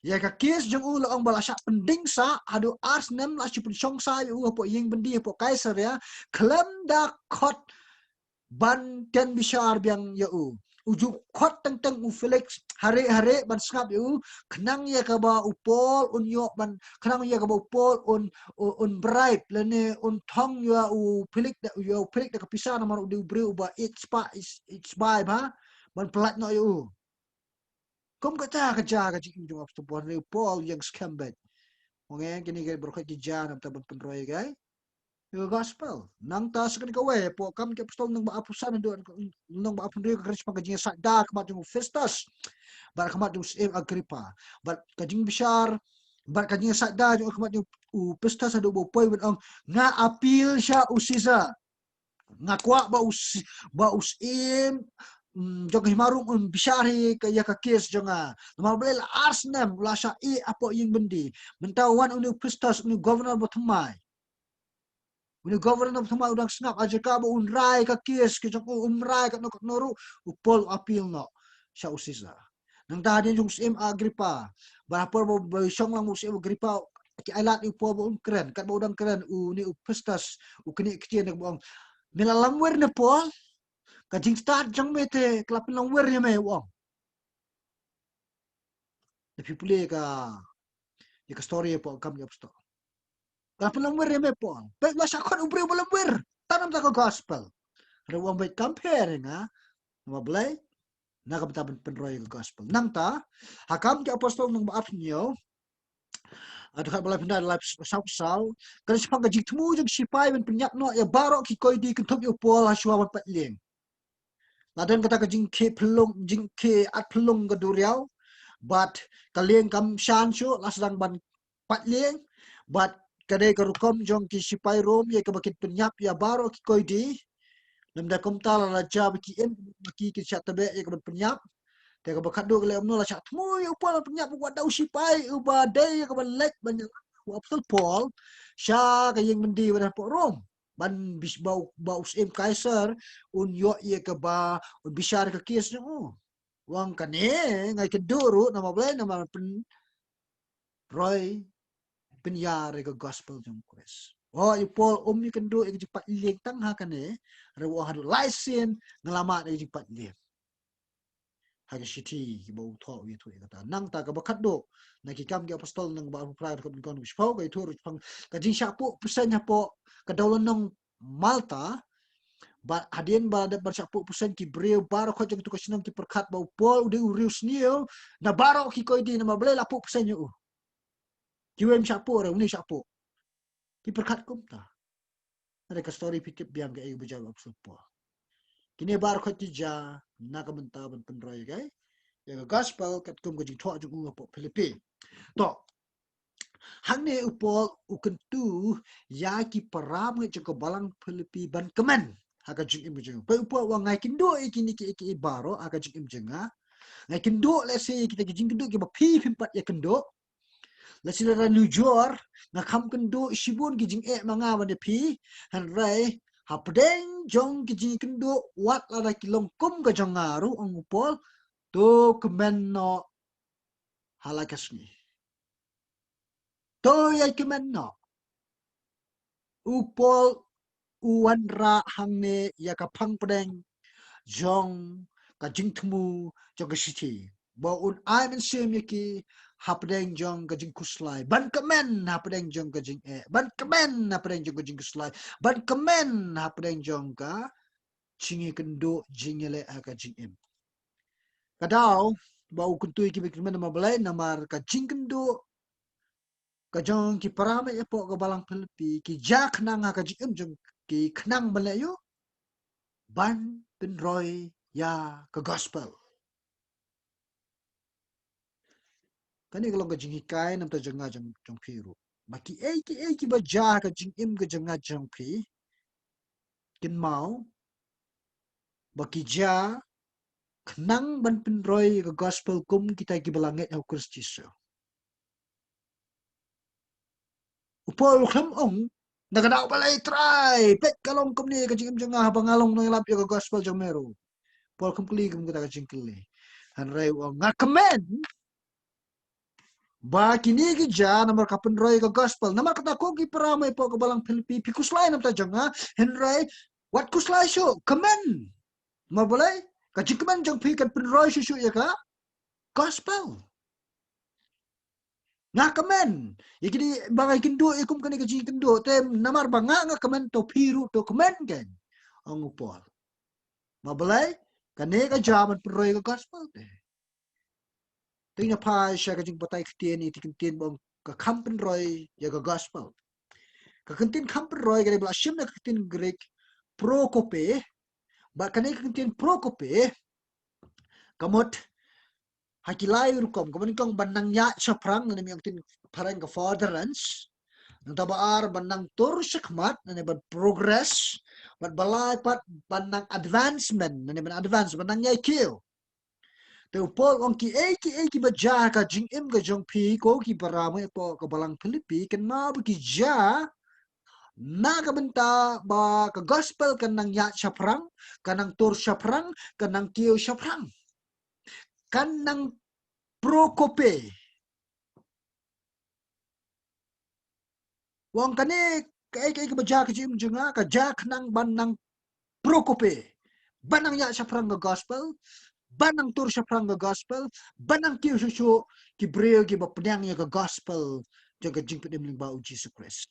Ïa ka case jong u la ong ba la shah pynding sah, haduh ar snem la shu pynshong sah ïa u hapoh ïing byndi hapoh Kaisaria, khlem da khot ban tien bishar biang ïa u. U ju khot teng teng u Felix, hare hare ban sngap ïa u, khnang ïa kaba u Paul un ïoh ban, khnang ïa kaba u Paul un, un, un bribe, lane un thong ïa u Felix da, ïa u Felix da ka pisa namar u dei u briew uba ïeit spah, ïeit, ïeit spah bha, ban pyllait noh ïa u. Kum kata ka jia ka jingim jong u Apostol Paul, hynrei u Paul u ïeng skhem beit. Ong ïa kine ki baroh ki jia namar ban pynroi ïa ka, ïa ka gospel. Nangta sa kane kawei, hapoh Kam ki Apostol lynnong ba arphew san haduh lynnong ba arphew hynriew ka kren shaphang ka jingïasaid da ha khmat jong u Festus bad ha khmat jong u Syiem Agrippa. Bad ka jingbishar, bad ka jingïasaid da jong u ha khmat jong u Festus haduh ba u poi ban ong, nga appeal sha u Caesar. Nga kwah ba u s-, ba u syiem, mm, jong ka hima Rom un bishar hi ka, ïa ka case jong nga. Namar balei la ar snem u la shah ïeh hapoh ïing byndi. Mynta wan une u Festus, une u governor ba thymmai. Une u governor ba thymmai u dang sngap, ha jaka ba un rai ka case ka jong u, um rai katno katno ruh, u Paul u appeal noh sha u Caesar. Nangta hadien jong u Syiem Agrippa, ba ha por ba, ba shong lang u Syiem Agrippa, ki ai lad ïa u Paul ba un kren, katba u dang kren, une u Festus u knieh ktien, u ong, me la lamwir ne Paul? Ka jingstad jong me te ka la pynlamwir ïa me, u ong. Lada phi pule ïa ka, ïa ka story hapoh Kam ki Apostol. Ka la pynlamwir ïa me Paul. Bad la shah khot u briew ba lamwir tang namar ka gospel. Hynrei u ong beit kam pher ïa nga. Namar balei? Na ka bynta ban pynroi ïa ka gospel. Nangta ha Kam ki Apostol lynnong ba arphew hynñiew, ah, dkhot ba laiphew khyndai, laiphew saw, ka kren shaphang ka jingthmu jong ki shipai ban pynïap noh ïa baroh ki koidi kynthup ïa u Paul ha shuwa ban pait lieng. La don kata ka jingkhie phyllung, jingkhie at phyllung ka duriaw. Bad ka lieng kam shan shuh, la sdang ban pait lieng. Bad ka dei ka rukom jong ki shipai Rom ïa kaba kin pynïap ïa baroh ki koidi. Lymda kumta la, la jia ba ki im, ba ki kin shah tbeh ïa ka ban pynïap. Te kaba khatduh ka leh kumno, la shah thmu ïa u Paul ban pynïap, wat da u shipai uba dei ïa ka ban leit ban ïalam u Apostol Paul sha ka ïing byndi ba don hapoh Rom. Ban bis-, ba u, ba u Syiem Kaisar un ïoh ïa kaba un bishar ka case jong u. U ong kane nga ïakynduh ruh, namar balei? Namar ban pynroi, pynïar ïa ka gospel jong u Khrist. Oh, u Paul um ïakynduh ïa ka jingpait lieng tang ha kane, hynrei u ong haduh lai sien nga la mad ïa ka jingpait lieng. Ha ka shithi kiba u thoh, u ïathuh ïa kata. Nangta kaba khatduh, na ki Kam ki Apostol lynnong ba arphew phra, dkhot nyngkong haduh shiphew, ka ïathuh ruh shaphang ka jingshah puh pyrshah hapoh ka dewlynnong Malta. Bad hadien ba dep ban shah puh pyrshah, ki briew baroh khoit jong katu ka shnong ki pyrkhat ba u Paul u dei u riewsniew na baroh ki koidi, namar balei la puh pyrshah ïa u. Kiwei ym shah puh, hynrei une u shah puh. Ki pyrkhat kumta. Hynrei ka story phi tip biang kaei kaba jia u Apostol Paul. Kine baroh khoit ki jia na ka bynta ban pynroi ïa ka, ïa ka gospel katkum ka jingthoh jong u hapoh Philippi. To, Hangne u Paul u kyntu ïa ki para mangeit jong ka balang Philippi ban kmen ha ka jingim jong u. Peit u Paul u ong nga kynduh ïa kine ki, ki, ki baroh ha ka jingim jong nga. Nga kynduh lehse ïa kita ki jingkynduh kiba phi phim pat ïa kynduh. Lehse lada nujor nga kham kynduh shibun ki jingeh ma nga bad phi. Hynrei hapdeng jong ki jingkynduh wat lada ki long kum ka jong nga ruh, ong u Paul, to kmen noh ha la ka sngi. To ïai kmen noh. U Paul u wanrah hangne ïa ka phang pdeng jong ka jingthmu jong ka shithi ba un ai mynsiem ïa ki hapdeng jong ka jingkhuslai, ban kmen hapdeng jong ka jingeh, ban kmen hapdeng jong ka jingkhuslai, ban kmen hapdeng jong ka jingïakynduh, jingïaleh ha ka jingim. Ka daw ba u kyntu ïa ki ban kmen namar balei, namar ka jingkynduh ka jong ki para mangeit hapoh ka balang Philippi ki jia khnang ha ka jingim jong ki, khnang ban leh aïu? Ban pynroi ïa ka gospel. Kane ka long ka jinghikai namar jong nga jong, jong phi ruh. Ba kiei kiei kiba jia ha ka jingim ka jong nga jong phi, kynmaw ba ki jia khnang ban pynroi ka gospel kum kita kiba la ngeit ha u Khrist Jisu. U Paul u khlem ong, na ka daw balei Trai, peit ka long kumne ka jingim jong nga haba nga long nongïalap ïa ka gospel jong me ruh. Paul u khlem kylli kum kata ka jingkylli. Hynrei u ong nga kmen ba kine ki jia namar ka pynroi ka gospel. Namar kata ko ki para mangeit hapoh ka balang Philippi, phi khuslai namar jong nga, hynrei wat khuslai shuh, kmen. Namar balei? Ka jingkmen jong phi kan pynroi shuh shuh ïa ka gospel. Nga kmen ïa kine ba nga kynduh ïa kum kane ka jingkynduh, te namar ba nga nga kmen, to phi ruh to kmen kein, ong u Paul. Namar balei? Kane ka jia ban pynroi ka gospel te. Te ngin ïa phai sha ka jingbatai ktien, ïa ki ktien ba ong ka kham pynroi ïa ka gospel. Ka ktien kham pynroi ka dei ba la shim na ka ktien Greek prokope. Bad kane ka ktien prokope ka mut ha ki lai rukom, kaba nyngkong ban nang ïaid shaphrang, lane mynta ka ktien phareng ka furtherance. Nangta ba ar ban nang tur shakhmat, lane ban progress. Bad ba lai pat ban nang advancement, lane ban advance, ban nang ïai kiew. Te u Paul u ong kiei kiei kiba jia ha ka jingim ka jong phi ko ki para mangeit hapoh ka balang Philippi, kynmaw ba ki jia na ka bynta ba ka gospel kan nang ïaid shaphrang, kan nang tur shaphrang, kan nang kiew shaphrang. Kan nang prokope. U ong kane kaei kaei kaba jia ha ka jingim jong nga, ka jia khnang ban nang prokope, ban nang ïaid shaphrang ka gospel, ban nang tur shaphrang ka gospel, ban nang kiew shuh shuh ki briew kiba pdiang ïa ka gospel jong ka jingpynim lyngba u Jisu Khrist.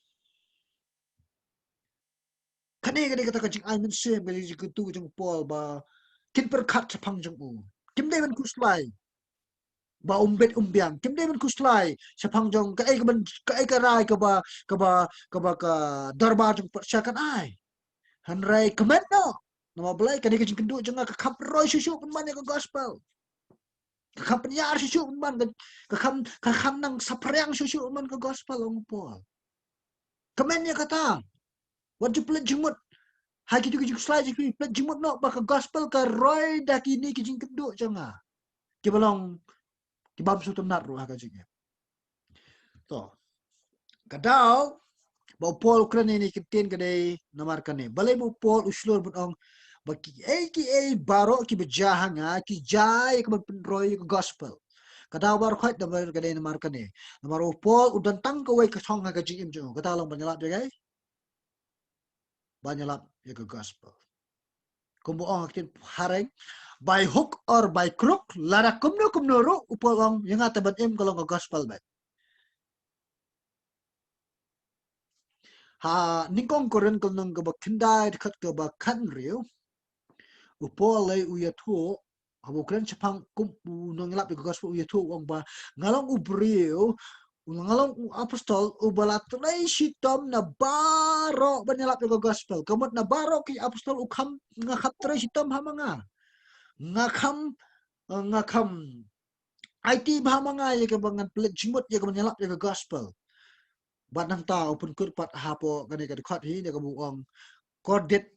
Kane ka dei kata ka jingai mynsiem, ka jingkyntu jong u Paul ba kin pyrkhat shaphang jong u. Kim dei ban khuslai ba um bit um biang. Kim dei ban khuslai shaphang jong kaei kaban, kaei ka rai kaba, kaba, kaba ka dorbar jong Persia kan ai. Hynrei kmen noh. Namar balei? Kane ka jingkynduh jong nga ka kham pynroi shuh shuh pynban ïa ka gospel. Ka kham pynïar shuh shuh pynban ka, ka kham, ka kham nang saphriang shuh shuh pynban ka gospel, ong u Paul. Kmen ïa kata. Wat ju pynleit jingmut. Ha kito ki jingkhuslai jong phi, pynleit jingmut noh ba ka gospel ka roi da kine ki jingkynduh jong nga. Kiba long ki bym sngewtynnat ruh ha ka jingim. To. Ka daw ba u Paul u kren ïa kine ki ktien ka dei namar kane. Balei ba u Paul u shlur ban ong ba kiei kiei baroh kiba jia ha nga ki jia ïa kaban pynroi ïa ka gospel. Ka daw ba u khot namar ka dei namar kane. Namar u Paul u don tang kawei ka thong ha ka jingim jong u. Kata long ban ïalap ïa kaei? Ban ïalap ïa ka gospel. Kumba ong ha ka ktien phareng, by hook or by crook, lada kumno kumno ruh, u Paul u ong ïa nga te ban im ka long ka gospel beit. Ha nyngkong Korinth ka lynnong kaba khyndai dkhot kaba khathynriew, u Paul lei u ïathuh, haba u kren shaphang kum u nongïalap ïa ka gospel, u ïathuh u ong ba nga long u briew, nga long u apostol uba la trei shitom na baroh ban ïalap ïa ka gospel. Ka mut na baroh ki apostol u kham, nga kham trei shitom ha ma nga. Nga kham, nga kham aiti bha ma nga ïa kaba ngan pynleit jingmut ïa kaban ïalap ïa ka gospel. Bad nangta u pynkut pat hapoh kane ka dkhot hi, ïa kaba u ong, kordit,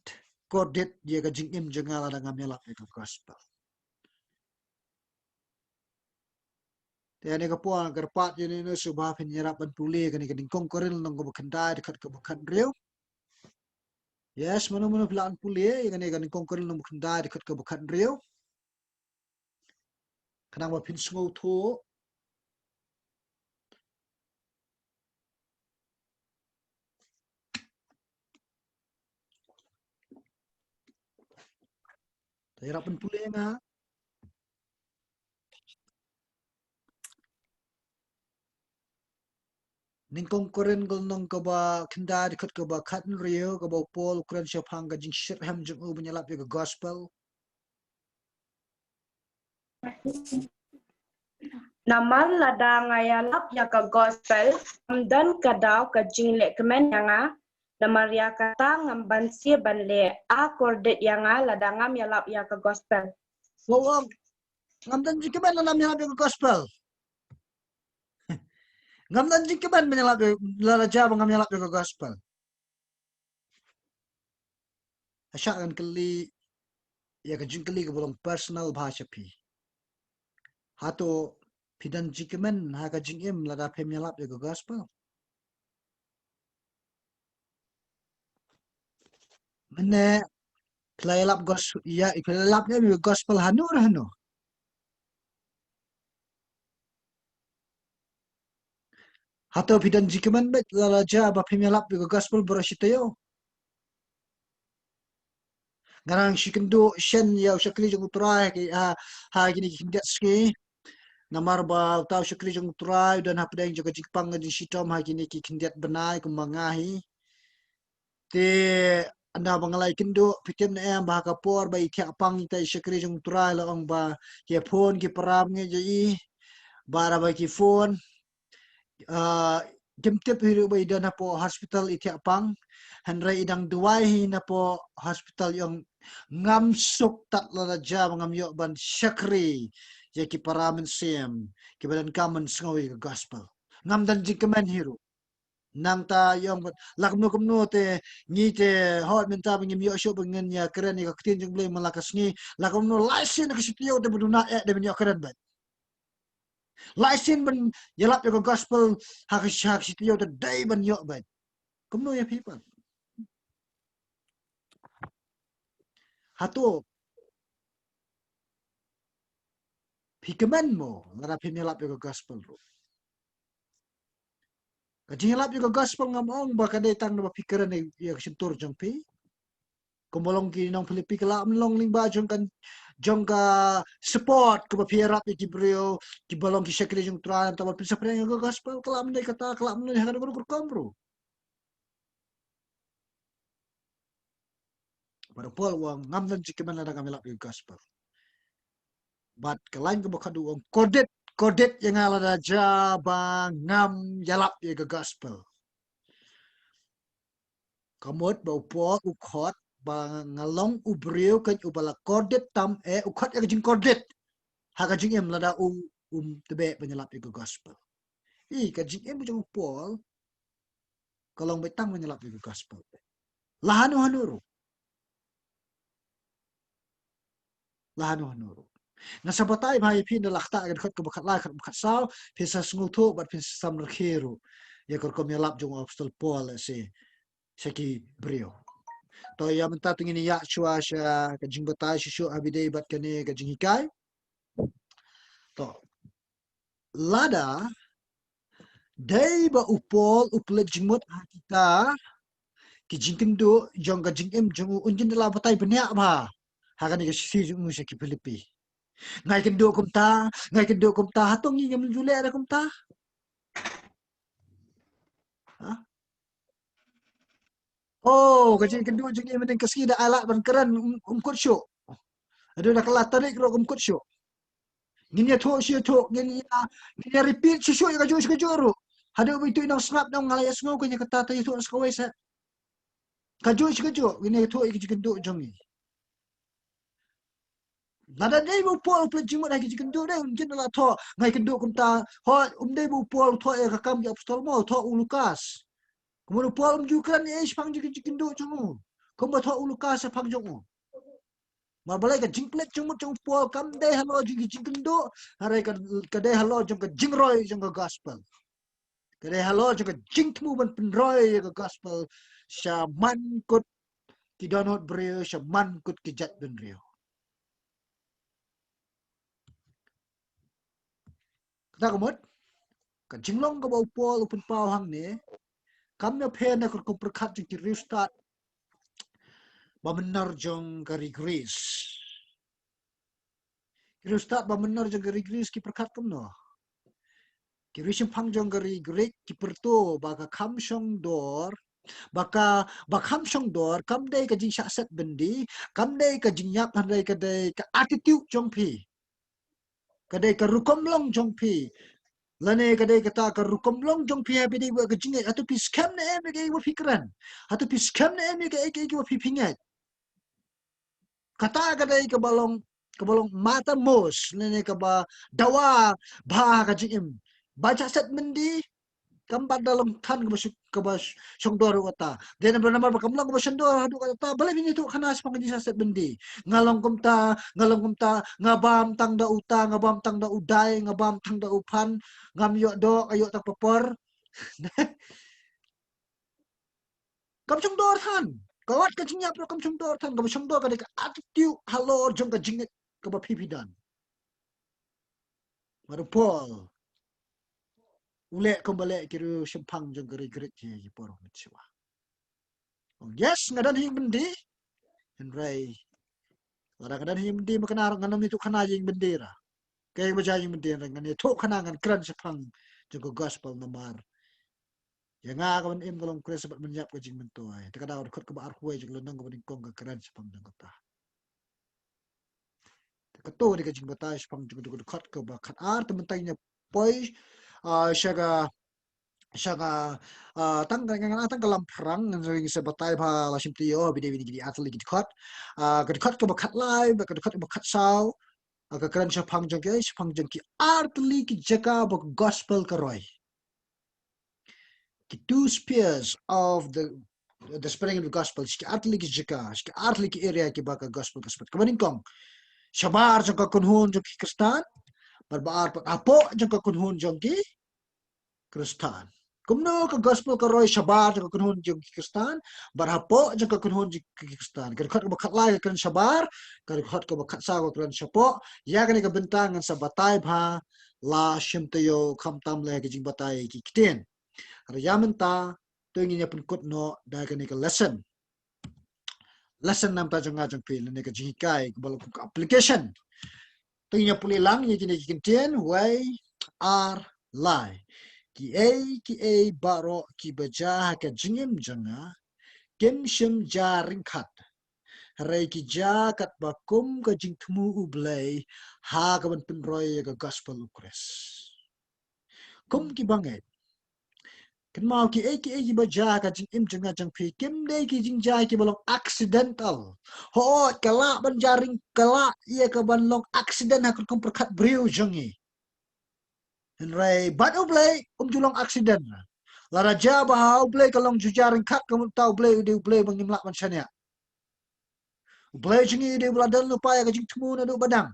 kordit ïa ka jingim jong nga lada ngam ïalap ïa ka gospel. Te ïa kane ka por nga kyrpad ïa ine i sngewbha phin ïarap ban pule ïa kane ka Nyngkong Korinth lynnong kaba khyndai dkhot kaba khathynriew. Yes, mano mano phi lah ban pule ïa kane ka Nyngkong Korinth lynnong kaba khyndai dkhot kaba khathynriew. Khnang ba phin sngewthuh. Te ïarap ban pule ïa nga. Nyngkong Korinth lynnong kaba khyndai dkhot kaba khathynriew, kaba u Paul u kren shaphang ka jingshitrhem jong u ban ïalap ïa ka gospel. Namar lada nga ïalap ïa ka gospel, ngam don ka daw ka jingleh kmen ïa nga, namar ïa kata ngam banse ban leh, a kordit ïa nga lada ngam ïalap ïa ka gospel. Wow, ngam don jingkmen lada ngam ïalap ïa ka gospel. Ngam don jingkmen ban ïalap ïa, lada jia ba ngam ïalap ïa ka gospel. Nga shah ngan kylli ïa ka jingkylli kaba long personal bha sha phi. Hato phi don jingkmen ha ka jingim lada phim ïalap ïa ka gospel? Mynne phi la ïalap gos-, ïa, phi la ïalap ïa ka gospel hano hano. Hato phi don jingkmen beit lada jia ba phim ïalap ïa ka gospel baroh shi taïew? Nga nang shu kynduh shen ïa u shakri jong u Trai ha ki, ha, ha kine ki khyndiat sngi. Namar ba uta u shakri jong u Trai u don hapdeng jong ka jingpang ka jingshitom ha kine ki khyndiat bnai kumba nga hi. Te ynda ba nga la ïakynduh, phi tip ne em ba ha ka por ba i thiah pang ita i shakri jong u Trai la ong ba ki phone ki para bangeit ïa i, ba da ba ki phone, ah, kim tip hi ruh ba i don hapoh hospital i thiah pang, hynrei i dang duwai hi napoh hospital, i ong ngam suk tad lada jia ba ngam ïoh ban shakri ïa ki para mynsiem kiba donkam ban sngew ïa ka gospel. Ngam don jingkmen hi ruh. Nangta i ong bad, la kumno kumno te, ngi te, hooid mynta ba ngim ïoh shuh ba ngin ïakren ïa ka ktien jong u Blei man la ka sngi, la kumno lai sien ha ka shi taïew te ba duna eh dei ban ïakren bad. Lai sien ban ïalap ïa ka gospel ha ka shi, ha ka shi taïew te dei ban ïoh bad. Kumno ïa phi pat? Hato phi kmen mo lada phim ïalap ïa ka gospel ruh? Ka jingïalap ïa ka gospel ngam ong ba ka dei tang naba phi kren ïa ka shyntur jong phi. Kumba long ki nong Philippi, ka lah ban long lyngba jong ka, jong ka support kaba phi ïarap ïa ki briew kiba long ki shakri jong u Trai, nangta ba phin sa pyrshang ïa ka gospel, ka lah ban dei kata, ka lah ban long ha kano kano ka rukom ruh. Bad u Paul u ong ngam don jingkmen lada ngam ïalap ïa ka gospel. Bad ka lain kaba khatduh u ong kordit, kordit ïa nga lada jia ba ngam ïalap ïa ka gospel. Ka mut ba u Paul u khot ba nga long u briew keiñ uba la kordit tam, eh, u khot ïa ka jingkordit ha ka jingim lada u, um tbeh ban ïalap ïa ka gospel. I ka jingim jong u Paul ka long beit tang ban ïalap ïa ka gospel. La hano hano ruh. La hano hano ruh. Nga sa batai bha ïa phi na la ktah ka dkhot kaba khatlai, khatkhatsaw, phin sa sngewthuh bad phin sa samrkhie ruh ïa ka rukom ïalap jong u Apostol Paul, eh, sha, sha ki briew. To ïa mynta te ngin ïa shuwa sha ka jingbatai shuh shuh ha ba ïadei bad kane ka jinghikai. To lada dei ba u Paul u pynleit jingmut ha kita ki jingkynduh jong ka jingim jong u, un jin da la batai bniah bha ha kane ka shithi jong u sha ki Philippi. Nga ïakynduh kumta, nga ïakynduh kumta, hato ngi ngim ju leh da kumta? Ha? Oh, ka jingkynduh jong ngi mynhynnin ka sngi da ai lad ban kren, um, um kut shuh. Haduh da ka la tarik ruh um kut shuh. Ngin ïathuh shu ïathuh, ngin ïa, ngin ïa repeat shu shu ïa kajuh shu kajuh ruh. Haduh ba ïathuh ïa u nongsngap, nong nga la ïasngew, ngin ïa kata te ïathuh sa kawei seh. Kajuh shu kajuh ngin ïa ïathuh ïa ka jingkynduh jong ngi. Lada dei ba u Paul u pynleit jingmut ha ki jingkynduh, dei um jin la thoh, nga kynduh kumta. Hooid, um dei ba u Paul u thoh ïa ka Kam ki Apostol mo, u thoh u Lukas. Kumno u Paul um ju kren ei shaphang jong ki jingkynduh jong u, kumba thoh u Lukas shaphang jong u. Namar balei? Ka jingpynleit jingmut jong u Paul kam dei halor jong ki jingkynduh, hynrei ka, ka dei halor jong ka jingroi jong ka gospel. Ka dei halor jong ka jingthmu ban pynroi ïa ka gospel sha man kut ki dohnud briew, sha man kut ki jaitbynriew. Kata ka mut, ka jinglong kaba u Paul u pynpaw hangne kam ïapher na ka rukom pyrkhat jong ki riewstad ba mynnor jong ka ri Greece. Ki riewstad ba mynnor jong ka ri Greece ki pyrkhat kumno? Ki riewshemphang jong ka ri Greek ki pyrto ba ka kham shongdor, ba ka, ba kham shongdor kam dei ka jingshah set byndi, kam dei ka jingïap, hynrei ka dei ka attitude jong phi. Ka dei ka rukom long jong phi. Lane ka dei kata ka rukom long jong phi ha phi dei ka jingngeit. Hato phi skhem ne em ïa kaei ba phi kren? Hato phi skhem ne em ïa kaei kaei ba phi phi ngeit? Kata ka dei kaba long, kaba long matamos, lane kaba dawa bha ha ka jingim. Ba shah set byndi, kam pat da long than kaba shu-, kaba sh-, shongdor haduh katta. Dei namar, namar ba kam long kaba shongdor haduh katta, balei phin ïathuh khana shaphang ka jingshah set byndi? Nga long kumta, nga long kumta, nga bam tang da uta, nga bam tang da u dai, nga bam tang da u phan, ngam ïoh doh, nga ïoh tang papor. Kam shongdor than. Ka wat ka jingïap ruh kam shongdor than, kaba shongdor ka dei ka attitude halor jong ka jingngeit kaba phi phi don. Namar u Paul u leh kumba leh ki riewshemphang jong ka ri Greek ïa ki por mynshwa. Oh, yes, nga don ha ïing byndi. Hynrei lada nga don ha ïing byndi, ma kane ruh ngan ym ïathuh khana ïing byndi ruh. Kaei ba jia ïing byndi, hynrei ngan ïathuh khana, ngan kren shaphang jong ka gospel namar ïa nga ka ban im ka long Khrist bad ban ïap ka jingmyntoi. Te ka dei ka dkhot kaba arphew wei jong ka lynnong kaba nyngkong ka kren shaphang jong kata. Te kato dei ka jingbatai shaphang jong ka dkhot kaba khatar. Te mynta ngin ïa poi, ah, sha ka, sha ka, ah, tang ka, tang ka lamphrang, ngan sa batai bha la shim taïew, bad dei bad kine ki artylli ki dkhot. Ah, ka dkhot kaba khatlai bad ka dkhot kaba khatsaw, ah, ka kren shaphang jong ki, shaphang jong ki artylli ki jaka ba ka gospel ka roi. Ki two spheres of the, the spreading of the gospel, sha ki artylli ki jaka, sha ki artylli ki area kiba ka gospel ka spread. Kaba nyngkong, shabar jong ka kynhun jong ki Khristan, bad ba ar pat hapoh jong ka kynhun jong ki Khristan. Kumno ka gospel ka roi shabar jong ka kynhun jong ki Khristan, bad hapoh jong ka kynhun jong ki Khristan. Ka dkhot kaba khatlai ka kren shabar, ka dkhot kaba khatsaw ka kren shapoh. Ïa kane ka bynta ngan sa batai bha la shim taïew, khamtam leh ka jingbatai ki ktien. Hynrei ïa mynta to ngin ïa pynkut noh da kane ka lesson. Lesson na bynta jong nga jong phi, lane ka jinghikai kaba long kum ka application. To ngin ïa pule lang ïa kine ki ktien, wei, ar, lai. Kiei kiei baroh kiba jia ha ka jingim jong nga kim shym jia ryngkat, hynrei ki jia katba kum ka jingthmu U Blei ha kaban pynroi ïa ka gospel U Khrist. Kum ki bangeit, kynmaw, kiei kiei kiba jia ha ka jingim jong nga jong phi kim dei ki jingjia kiba long accidental. Hooid, ka lah ban jia ryng-, ka lah ïa kaban long accident ha ka rukom pyrkhat briew jong ngi. Hynrei bad U Blei um ju long accident. Lada jia bha ha U Blei ka long ju jia ryngkat, ka mut U Blei u dei U Blei ba ngim lah ban shaniah. U Blei jong ngi u dei uba la don lypa ïa ka jingthmu naduh ba dang.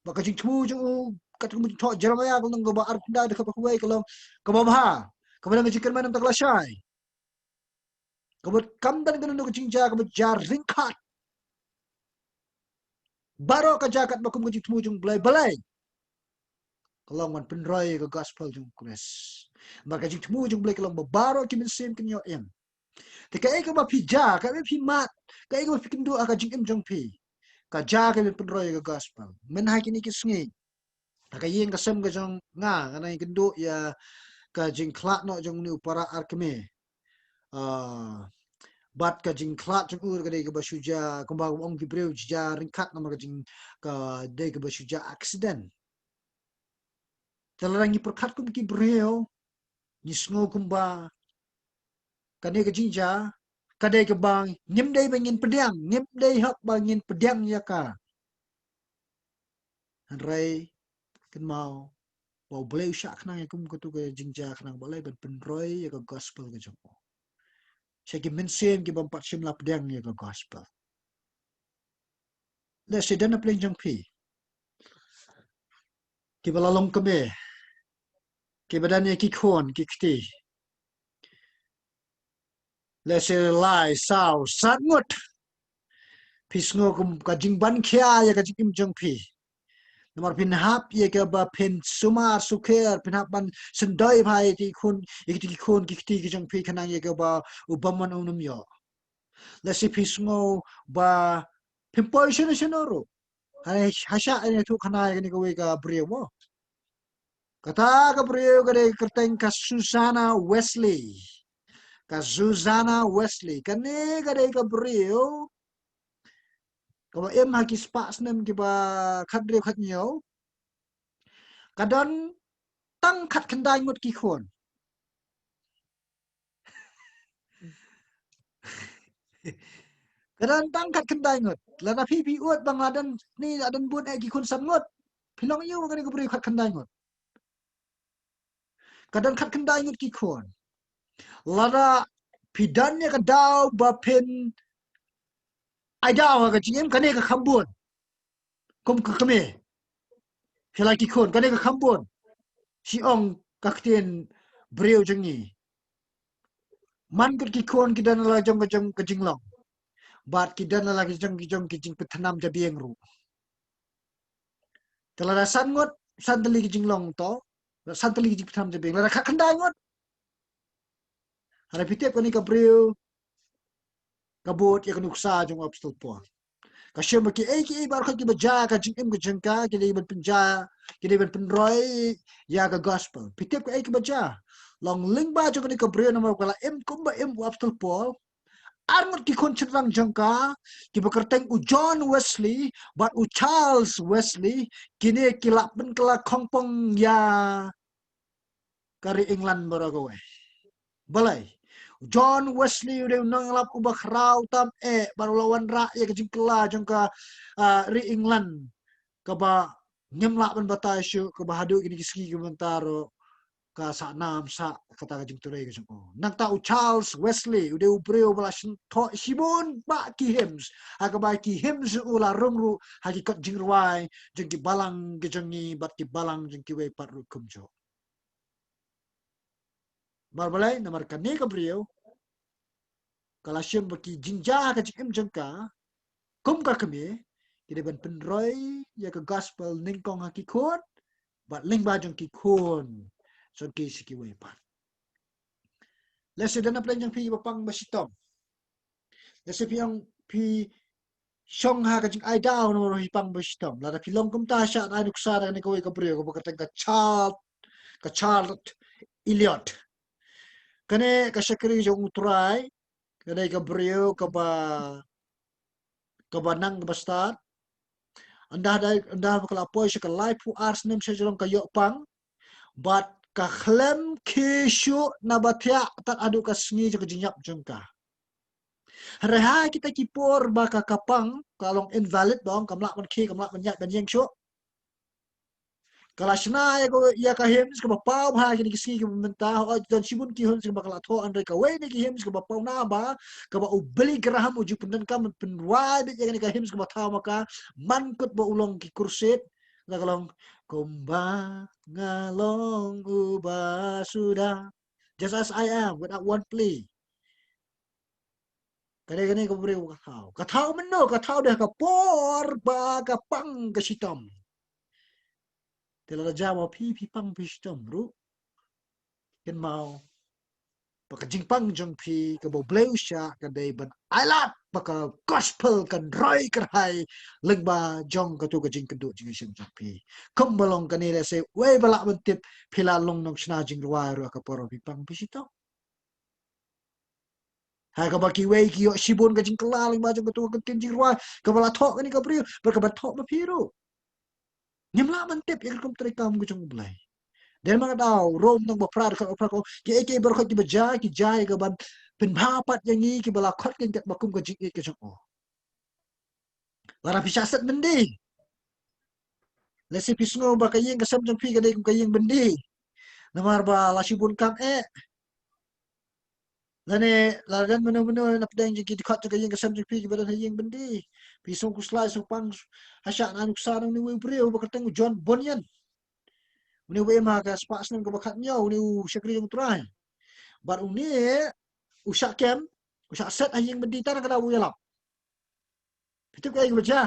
Ba ka jingthmu jong u, katkum ka jingthoh Jeremiah ka lynnong kaba arphew khyndai dkhot ba arphew wei ka long kaba bha, kaba dang ka jingkyrmen, ym tang ka lashai. Kaba kam don kano kano ka jingjia kaba jia ryngkat. Baroh ka jia katba kum ka jingthmu jong U Blei. Balei? Ka long ban pynroi ka gospel jong U Khrist. Namar ka jingthmu jong U Blei ka long ba baroh ki mynsiem kin ïoh im. Te kaei kaba phi jia, kaei kaba phi mad, kaei kaba phi kynduh ha ka jingim jong phi, ka jia kaban pynroi ka gospel. Mynha kine ki sngi, ha ka ïing ka sem ka jong nga, nga nang kynduh ïa ka jingkhlad noh jong une u para ar kmie. Ah, bad ka jingkhlad jong u ka dei kaba shu jia, kumba ong ki briew, jia ryngkat, namar ka jing, ka dei kaba shu jia accident. Te lada ngi pyrkhat kum ki briew, ngi sngew kumba kane ka jingjia ka dei kaba ngim dei ba ngin pdiang, ngim dei hok ba ngin pdiang ïa ka. Hynrei kynmaw ba U Blei u shah khnang ïa kum katu ka jingjia khnang ba lei ban pynroi ïa ka gospel ka jong u sha ki mynsiem ki bym pat shym la pdiang ïa ka gospel. Lehse don na pdeng jong phi kiba la long kmie, kiba don ïa ki khun ki kti, lehse lai, saw, san ngut. Phi sngew kum ka jingban khia ïa ka jingim jong phi. Namar phin hap ïa kaba phin sumar sukher, phin hap ban syndoi bha ïa ki khun, ïa ki khun ki kti ki jong phi khnang ïa kaba u bymman un ym ïoh. Lehse phi sngew ba phim poi shano shano ruh. Hynrei hasha ïathuh khana ïa kane kawei ka briew mo. Kata ka briew ka dei kyrteng ka Susanna Wesley. Ka Susanna Wesley. Kane ka dei ka briew kaba im ha ki spah snem kiba khathynriew khathynñiew. Ka don tang khatkhyndai ngut ki khun. Ka don tang khatkhyndai ngut. Lada phi phi ud ba nga don ni, nga don bun eh ki khun san ngut. Phi long ïa u kane ka briew khatkhyndai ngut. Ka don khatkhyndai ngut ki khun. Lada phi don ïa ka daw ba phin ai daw ha ka jingim, kane ka kham bun. Kum ka kmie, phi la ki khun, kane ka kham bun. Shi ong ka ktien briew jong ngi. Man kut ki khun ki don la jong ka jong ka jinglong. Bad ki don la ki jong ki jong ki jingpynthnam jabieng ruh. Te lada san ngut, san tylli ki jinglong to, san tylli ki jingpynthnam jabieng, lada khatkhyndai ngut. Hynrei phi tip kane ka briew ka bud ïa ka nuksa jong u Apostol Paul. Ka shim ba kiei kiei baroh kiba jia ka jingim ka jong ka, ki dei ban pynjia, ki dei ban pynroi ïa ka gospel. Phi tip kaei kaba jia? Long lyngba jong kane ka briew namar ka la im kumba im u Apostol Paul. Ar ngut ki khun shynrang jong ka, kiba kyrteng u John Wesley bad u Charles Wesley, kine ki la pynkylla khongpong ïa ka ri England baroh kawei. Balei? U John Wesley u dei u nongïalap uba khraw tam eh, bad u la wanrah ïa ka jingkylla jong ka, ah, ri England kaba ngim lah ban batai shuh, kaba haduh kine ki sngi ki mynta ruh ka sah nam sah kata ka jingtrei ka jong u. Nangta u Charles Wesley u dei u briew ba la shim thoh shibun bah ki hymns, ha kaba ki hymns u la rung ruh ha ki kot jingrwai jong ki balang ki jong ngi bad ki balang jong kiwei pat ruh kumjuh. Namar balei? Namar kane ka briew ka la shim ba ki jingjia ka jingim jong ka kum ka kmie, ki dei ban pynroi ïa ka gospel nyngkong ha ki khun bad lyngba jong ki khun jong ki sha kiwei pat. Lehse don na pdeng jong phi ba pang ba shitom. Lehse phi ong phi shong ha ka jingai daw namar phi pang ba shitom. Lada phi long kumta, shah ai nuksa da kane kawei ka briew kaba kyrteng ka Charles, ka Charles Eliot. Kane ka shakri jong U Trai, kane ka briew kaba, kaba nang kaba stad. Ynda dei, ynda ba ka la poi sha ka laiphew ar snem sha jrong ka ïoh pang. Bad ka khlem khie shuh naba thiah tad haduh ka sngi jong ka jingïap jong ka. Hynrei ha kita ki por ba ka, ka pang, ka long invalid ba ong kam lah ban khie, kam lah ban ïaid ban ïeng shuh. Ka la shna ïa ka, ïa ka hymns kaba paw ha kine ki sngi kiba mynta, hooid don shibun ki hymns kaba ka la thoh, hynrei kawei na ki hymns kaba paw naba, kaba u Billy Graham u ju pyndonkam ban pynrwai beit ïa kane ka hymns kaba thaw ma ka, man kut ba u long ki crusade, la ka long, kumba nga long uba suda, just as I am, without one plea. Ka dei kane ka briew ka thaw. Ka thaw mynno, ka thaw da ka por ba ka pang ka shitom. Te lada jia ma phi, phi pang phi shitom ruh, kynmaw ba ka jingpang jong phi kaba U Blei u shah ka dei ban ailad ba ka gospel kan roi kyrhai lyngba jong katu ka jingkynduh jingïaseng jong phi. Kumba long kane, lehse wei ba lah ban tip phi la long nongshna jingrwai ruh ha ka por ba phi pang phi shitom. Ha kaba kiwei ki ïoh shibun ka jingkylla lyngba jong katu ka ktien jingrwai kaba la thoh kane ka briew, bad kaba thoh ma phi ruh. Ngim lah ban tip ïa ka rukom treikam ka jong U Blei. Dei ma nga daw, Rom nang ba phra, dkhot ba phra ka ong, kiei kiei baroh kiba jia, ki jia ïa kaban pynbha pat ïa ngi kiba la khot kein katba kum ka jingïeit ka jong u. Lada phi shah set byndi, lehse phi sngew ba ka ïing ka sem jong phi ka dei kum ka ïing byndi. Namar ba la shibun kam eh. Lane la don mynno mynno na pdeng jong ki dkhot jong ka ïing ka sem jong phi kiba don ha ïing byndi. Phi sngew khuslai sngewpang ha shah na nuksa na une u briew ba kyrteng u John Bunyan. Une u ba im ha ka spah snem kaba khatñiew, une u shakri jong u Trai. Bad une u shah kem, u shah set ha ïing byndi tang na ka daw u ïalap. Phi tip kaei kaba jia?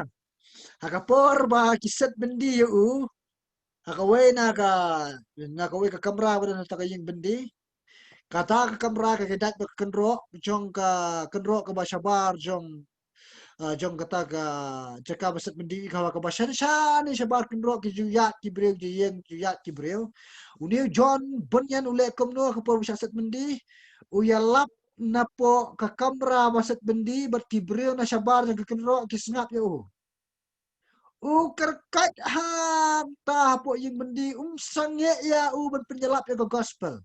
Ha ka por ba ki set byndi ïa u ha kawei na ka, na kawei ka kamra ba don ha ka ïing byndi. Kata ka kamra ka, ka dait bad ka kynroh jong ka, kynroh kaba shabar jong, ah, jong kata ka jaka ba set byndi, ka kaba shan shan shabar kynroh, ki ju ïaid ki briew, ki ïeng ju ïaid ki briew. Une u John Bunyan u leh kumno ha ka por ba shah set byndi? U ïalap napoh ka kamra ba set byndi bad ki briew na shabar jong ka kynroh ki sngap ïa u. U kyrkhat hangta hapoh ïing byndi, um sangeh ïa u ban pynïalap ïa ka gospel.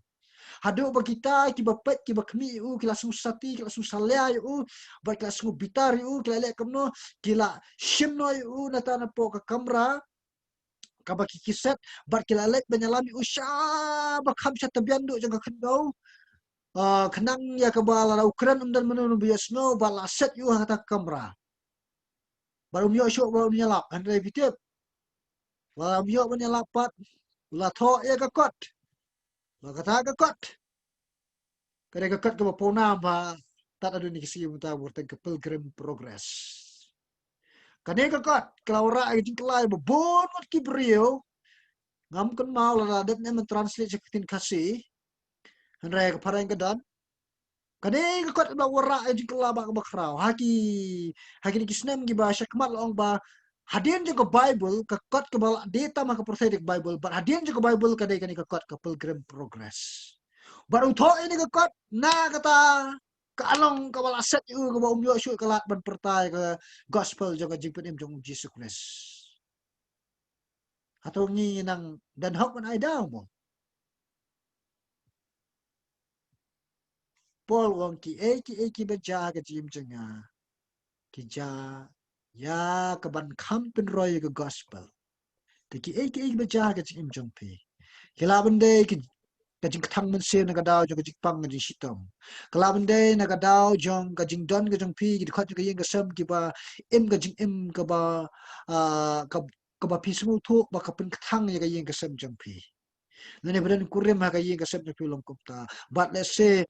Haduh ba kita kiba peit kiba khmih ïa u ki la sngewsati, ki la sngewsalia ïa u, bad ki la sngewbitar ïa u, ki la leh kumno, ki la shim noh ïa u nangta napoh ka kamra kaba ki, ki set, bad ki la leit ban ïalam ïa u sha ba kham sha tbian duh jong ka khyndew. Ah, khnang ïa kaba lada u kren ym don mynno mynno ba ïohsngew, ba la set ïa u ha kata ka kamra. Bad um ïoh shuh ba un ïalap, hynrei phi tip, ba la um ïoh ban ïalap pat, u la thoh ïa ka kot. Ba kata ka kot ka dei ka kot kaba pawnam ba tad haduh kine ki sngi mynta ba kyrteng ka Pilgrim Progress. Kane ka kot ka la wanrah ïa ka jingkylla ba bun ngut ki briew. Ngam kynmaw lada dep ne em ban translate sha ka ktien Khasi, hynrei ka phareng ka don. Kane ka kot ka la wanrah ïa ka jingkylla ba kaba khraw ha ki, ha kine ki snem kiba shakhmat. La ong ba hadien jong ka Baibl, ka kot kaba la die tam ha ka pyrthei dei ka Baibl, bad hadien jong ka Baibl ka dei kane ka kot ka Pilgrim Progress. Bad u thoh ïa kane ka kot na kata ka along kaba la set ïa u kaba um ïoh shuh ka lad ban pyrta ïa ka gospel jong ka jingpynim jong u Jisu Khrist. Hato ngi nang don hok ban ai daw mo? Paul u ong kiei kiei kiba jia ha ka jingim jong nga ki jia ïa kaban kham pynroi ïa ka gospel. Te kiei kiei kiba jia ha ka jingim jong phi, ki lah ban dei ki, ka jingkthang mynsiem na ka daw jong ka jingpang ka jingshitom. Ka lah ban dei na ka daw jong ka jingdon ka jong phi, ki dkhot jong ka ïing ka sem kiba im ka jingim kaba, ah, ka, kaba phi sngewthuh ba ka pynkthang ïa ka ïing ka sem jong phi. Lane ba don kurim ha ka ïing ka sem jong phi long kumta. Bad lehse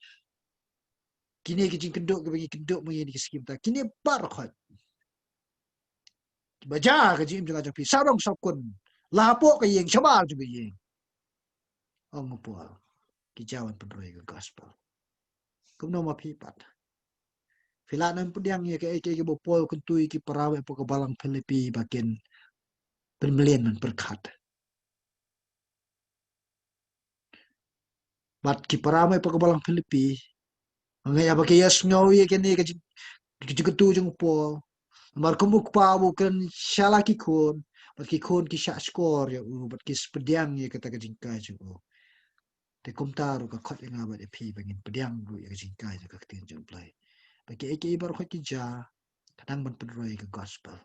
kine ki jingkynduh kiba ngi kynduh ma ngi ha kine ki sngi mynta, kine baroh khoit kiba jia ha ka jingim jong nga jong phi, sawdong sawkun, la hapoh ka ïing, shabar jong ka ïing. Ong u Paul, ki jia ban pynroi ïa ka gospel. Kumno ma phi pat? Phi lah ban pdiang ïa kaei kaei kaba u Paul u kyntu ïa ki para baieit hapoh ka balang Philippi ba kin pynmlien ban pyrkhat. Bad ki para baieit hapoh ka balang Philippi, nga ngeit ba ki ïohsngew ïa kane ka jing, ka jingkyntu jong u Paul. Namar kum u kpa uba kren sha la ki khun, bad ki khun ki shahshkor ïa u, bad ki pdiang ïa kata ka jinghikai jong u. Te kumta ruh ka khot ïa nga bad ïa phi ba ngin pdiang ruh ïa ka jinghikai jong ka ktien jong u Blei. Ba kiei kiei baroh khoit ki jia, ka dang ban pynroi ïa ka gospel.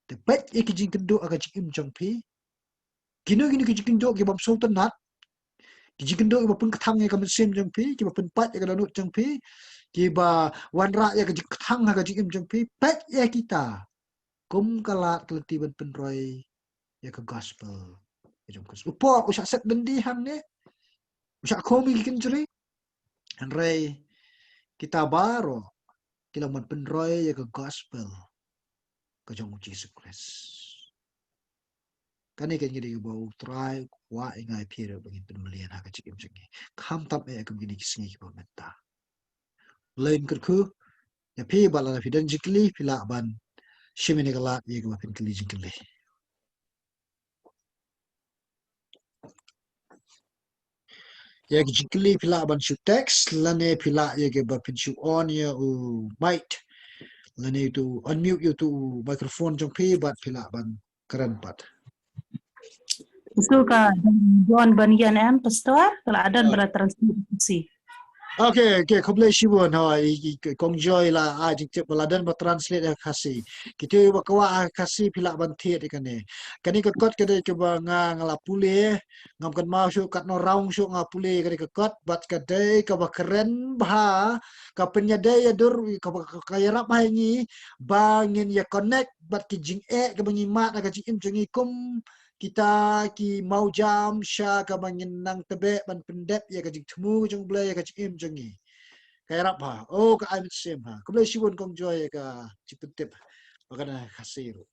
Te peit ïa ki jingkynduh ha ka jingim jong phi. Kino kino ki jingkynduh ki bym sngewtynnat, ki jingkynduh kiba pynkthang ïa ka mynsiem jong phi, kiba pynpait ïa ka dohnud jong phi, kiba wanrah ïa ka jingkthang ha ka jingim jong phi, peit ïa kita kum ka lad ka lynti ban pynroi ïa ka gospel jong u Khrist. U Paul u shah set byndi hangne, u shah khum ïa ki kynjri. Hynrei kita baroh ki long ban pynroi ïa ka gospel ka jong u Jisu Khrist. Kane ka dei kaba u Trai u kwah ïa nga ïa phi ruh ba ngin pynmlien ha ka jingim jong ngi, khamtam eh kum kine ki sngi kiba mynta. Lei, kyrkhu ïa phi ba lada phi don jingkylli phi lah ban shim ïa kane ka lad ïa kaba phin kylli jingkylli. Ïa ki jingkylli phi lah ban shu text lane phi lah ïa kaba phin shu on ïa u mic lane uto u unmute ïa uto u microphone jong phi bad phi lah ban kren pat. Uto ka John Bunyan em, Pastor, ka la don ba la translate Khasi. Okay, okay, khublei shibun. Hooid, i, i, i, Kong Joy la ai jingtip ba la dang ba translate ha Khasi. Kito ba kwah ha Khasi phi lah ban thied ïa kane. Kane ka kot ka dei kaba nga, nga la pule, ngam kynmaw shuh katno round shuh nga pule kane ka kot, bad ka dei kaba kren bha, ka pynïadei ïadur, kaba ka, ka ïarap bha ïa ngi, ba ngin ïa connect bad ki jingeh kaba ngi mad ha ka jingim jong ngi kum kita ki mawjam sha kaba ngin nang tebeh ban pyndep ïa ka jingthmu jong U Blei ha ka jingim jong ngi. Ka ïarap bha. Oh, ka ai mynsiem bha. Khublei shibun Kong Joy ïa ka jingpyntip. Ba kane ha Khasi ruh.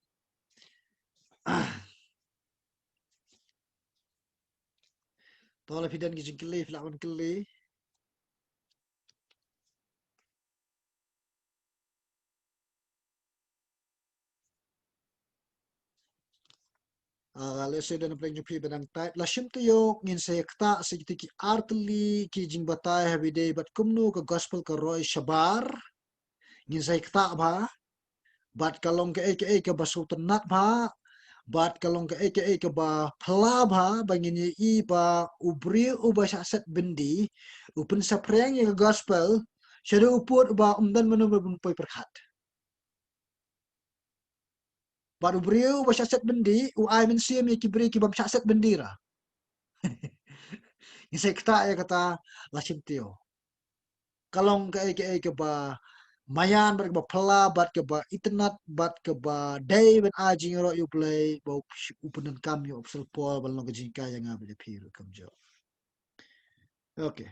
To lada phi don ki jingkylli, phi lah ban kylli. Ah, lehse don na pdeng jong phi ba dang type. La shim taïew, ngin sa ïa ktah sa kita ki artylli ki jingbatai ha ba ïadei bad kumno ka gospel ka roi shabar. Ngin sa ïa ktah bha. Bad ka long kaei kaei kaba sngewtynnat bha. Bad ka long kaei kaei kaba phylla bha, ba ngin ïohi ba u briew uba shah set byndi, u pynsaphriang ïa ka gospel, shaduh u pud uba ym don mano mano ban poi pyrkhat. Bad u briew uba shah set byndi, u ai mynsiem ïa ki briew ki bym shah set byndi ruh. Ngin sa ïa ktah ïa kata, la shim taïew. Ka long kaei kaei kaba maïan, bad kaba phylla, bad kaba itynnat, bad kaba dei ban ai jingïaroh ïa U Blei, ba u, u pyndonkam ïa u Apostol Paul, ban long ka jinghikai ïa nga bad ïa phi ruh kumjuh. Okay.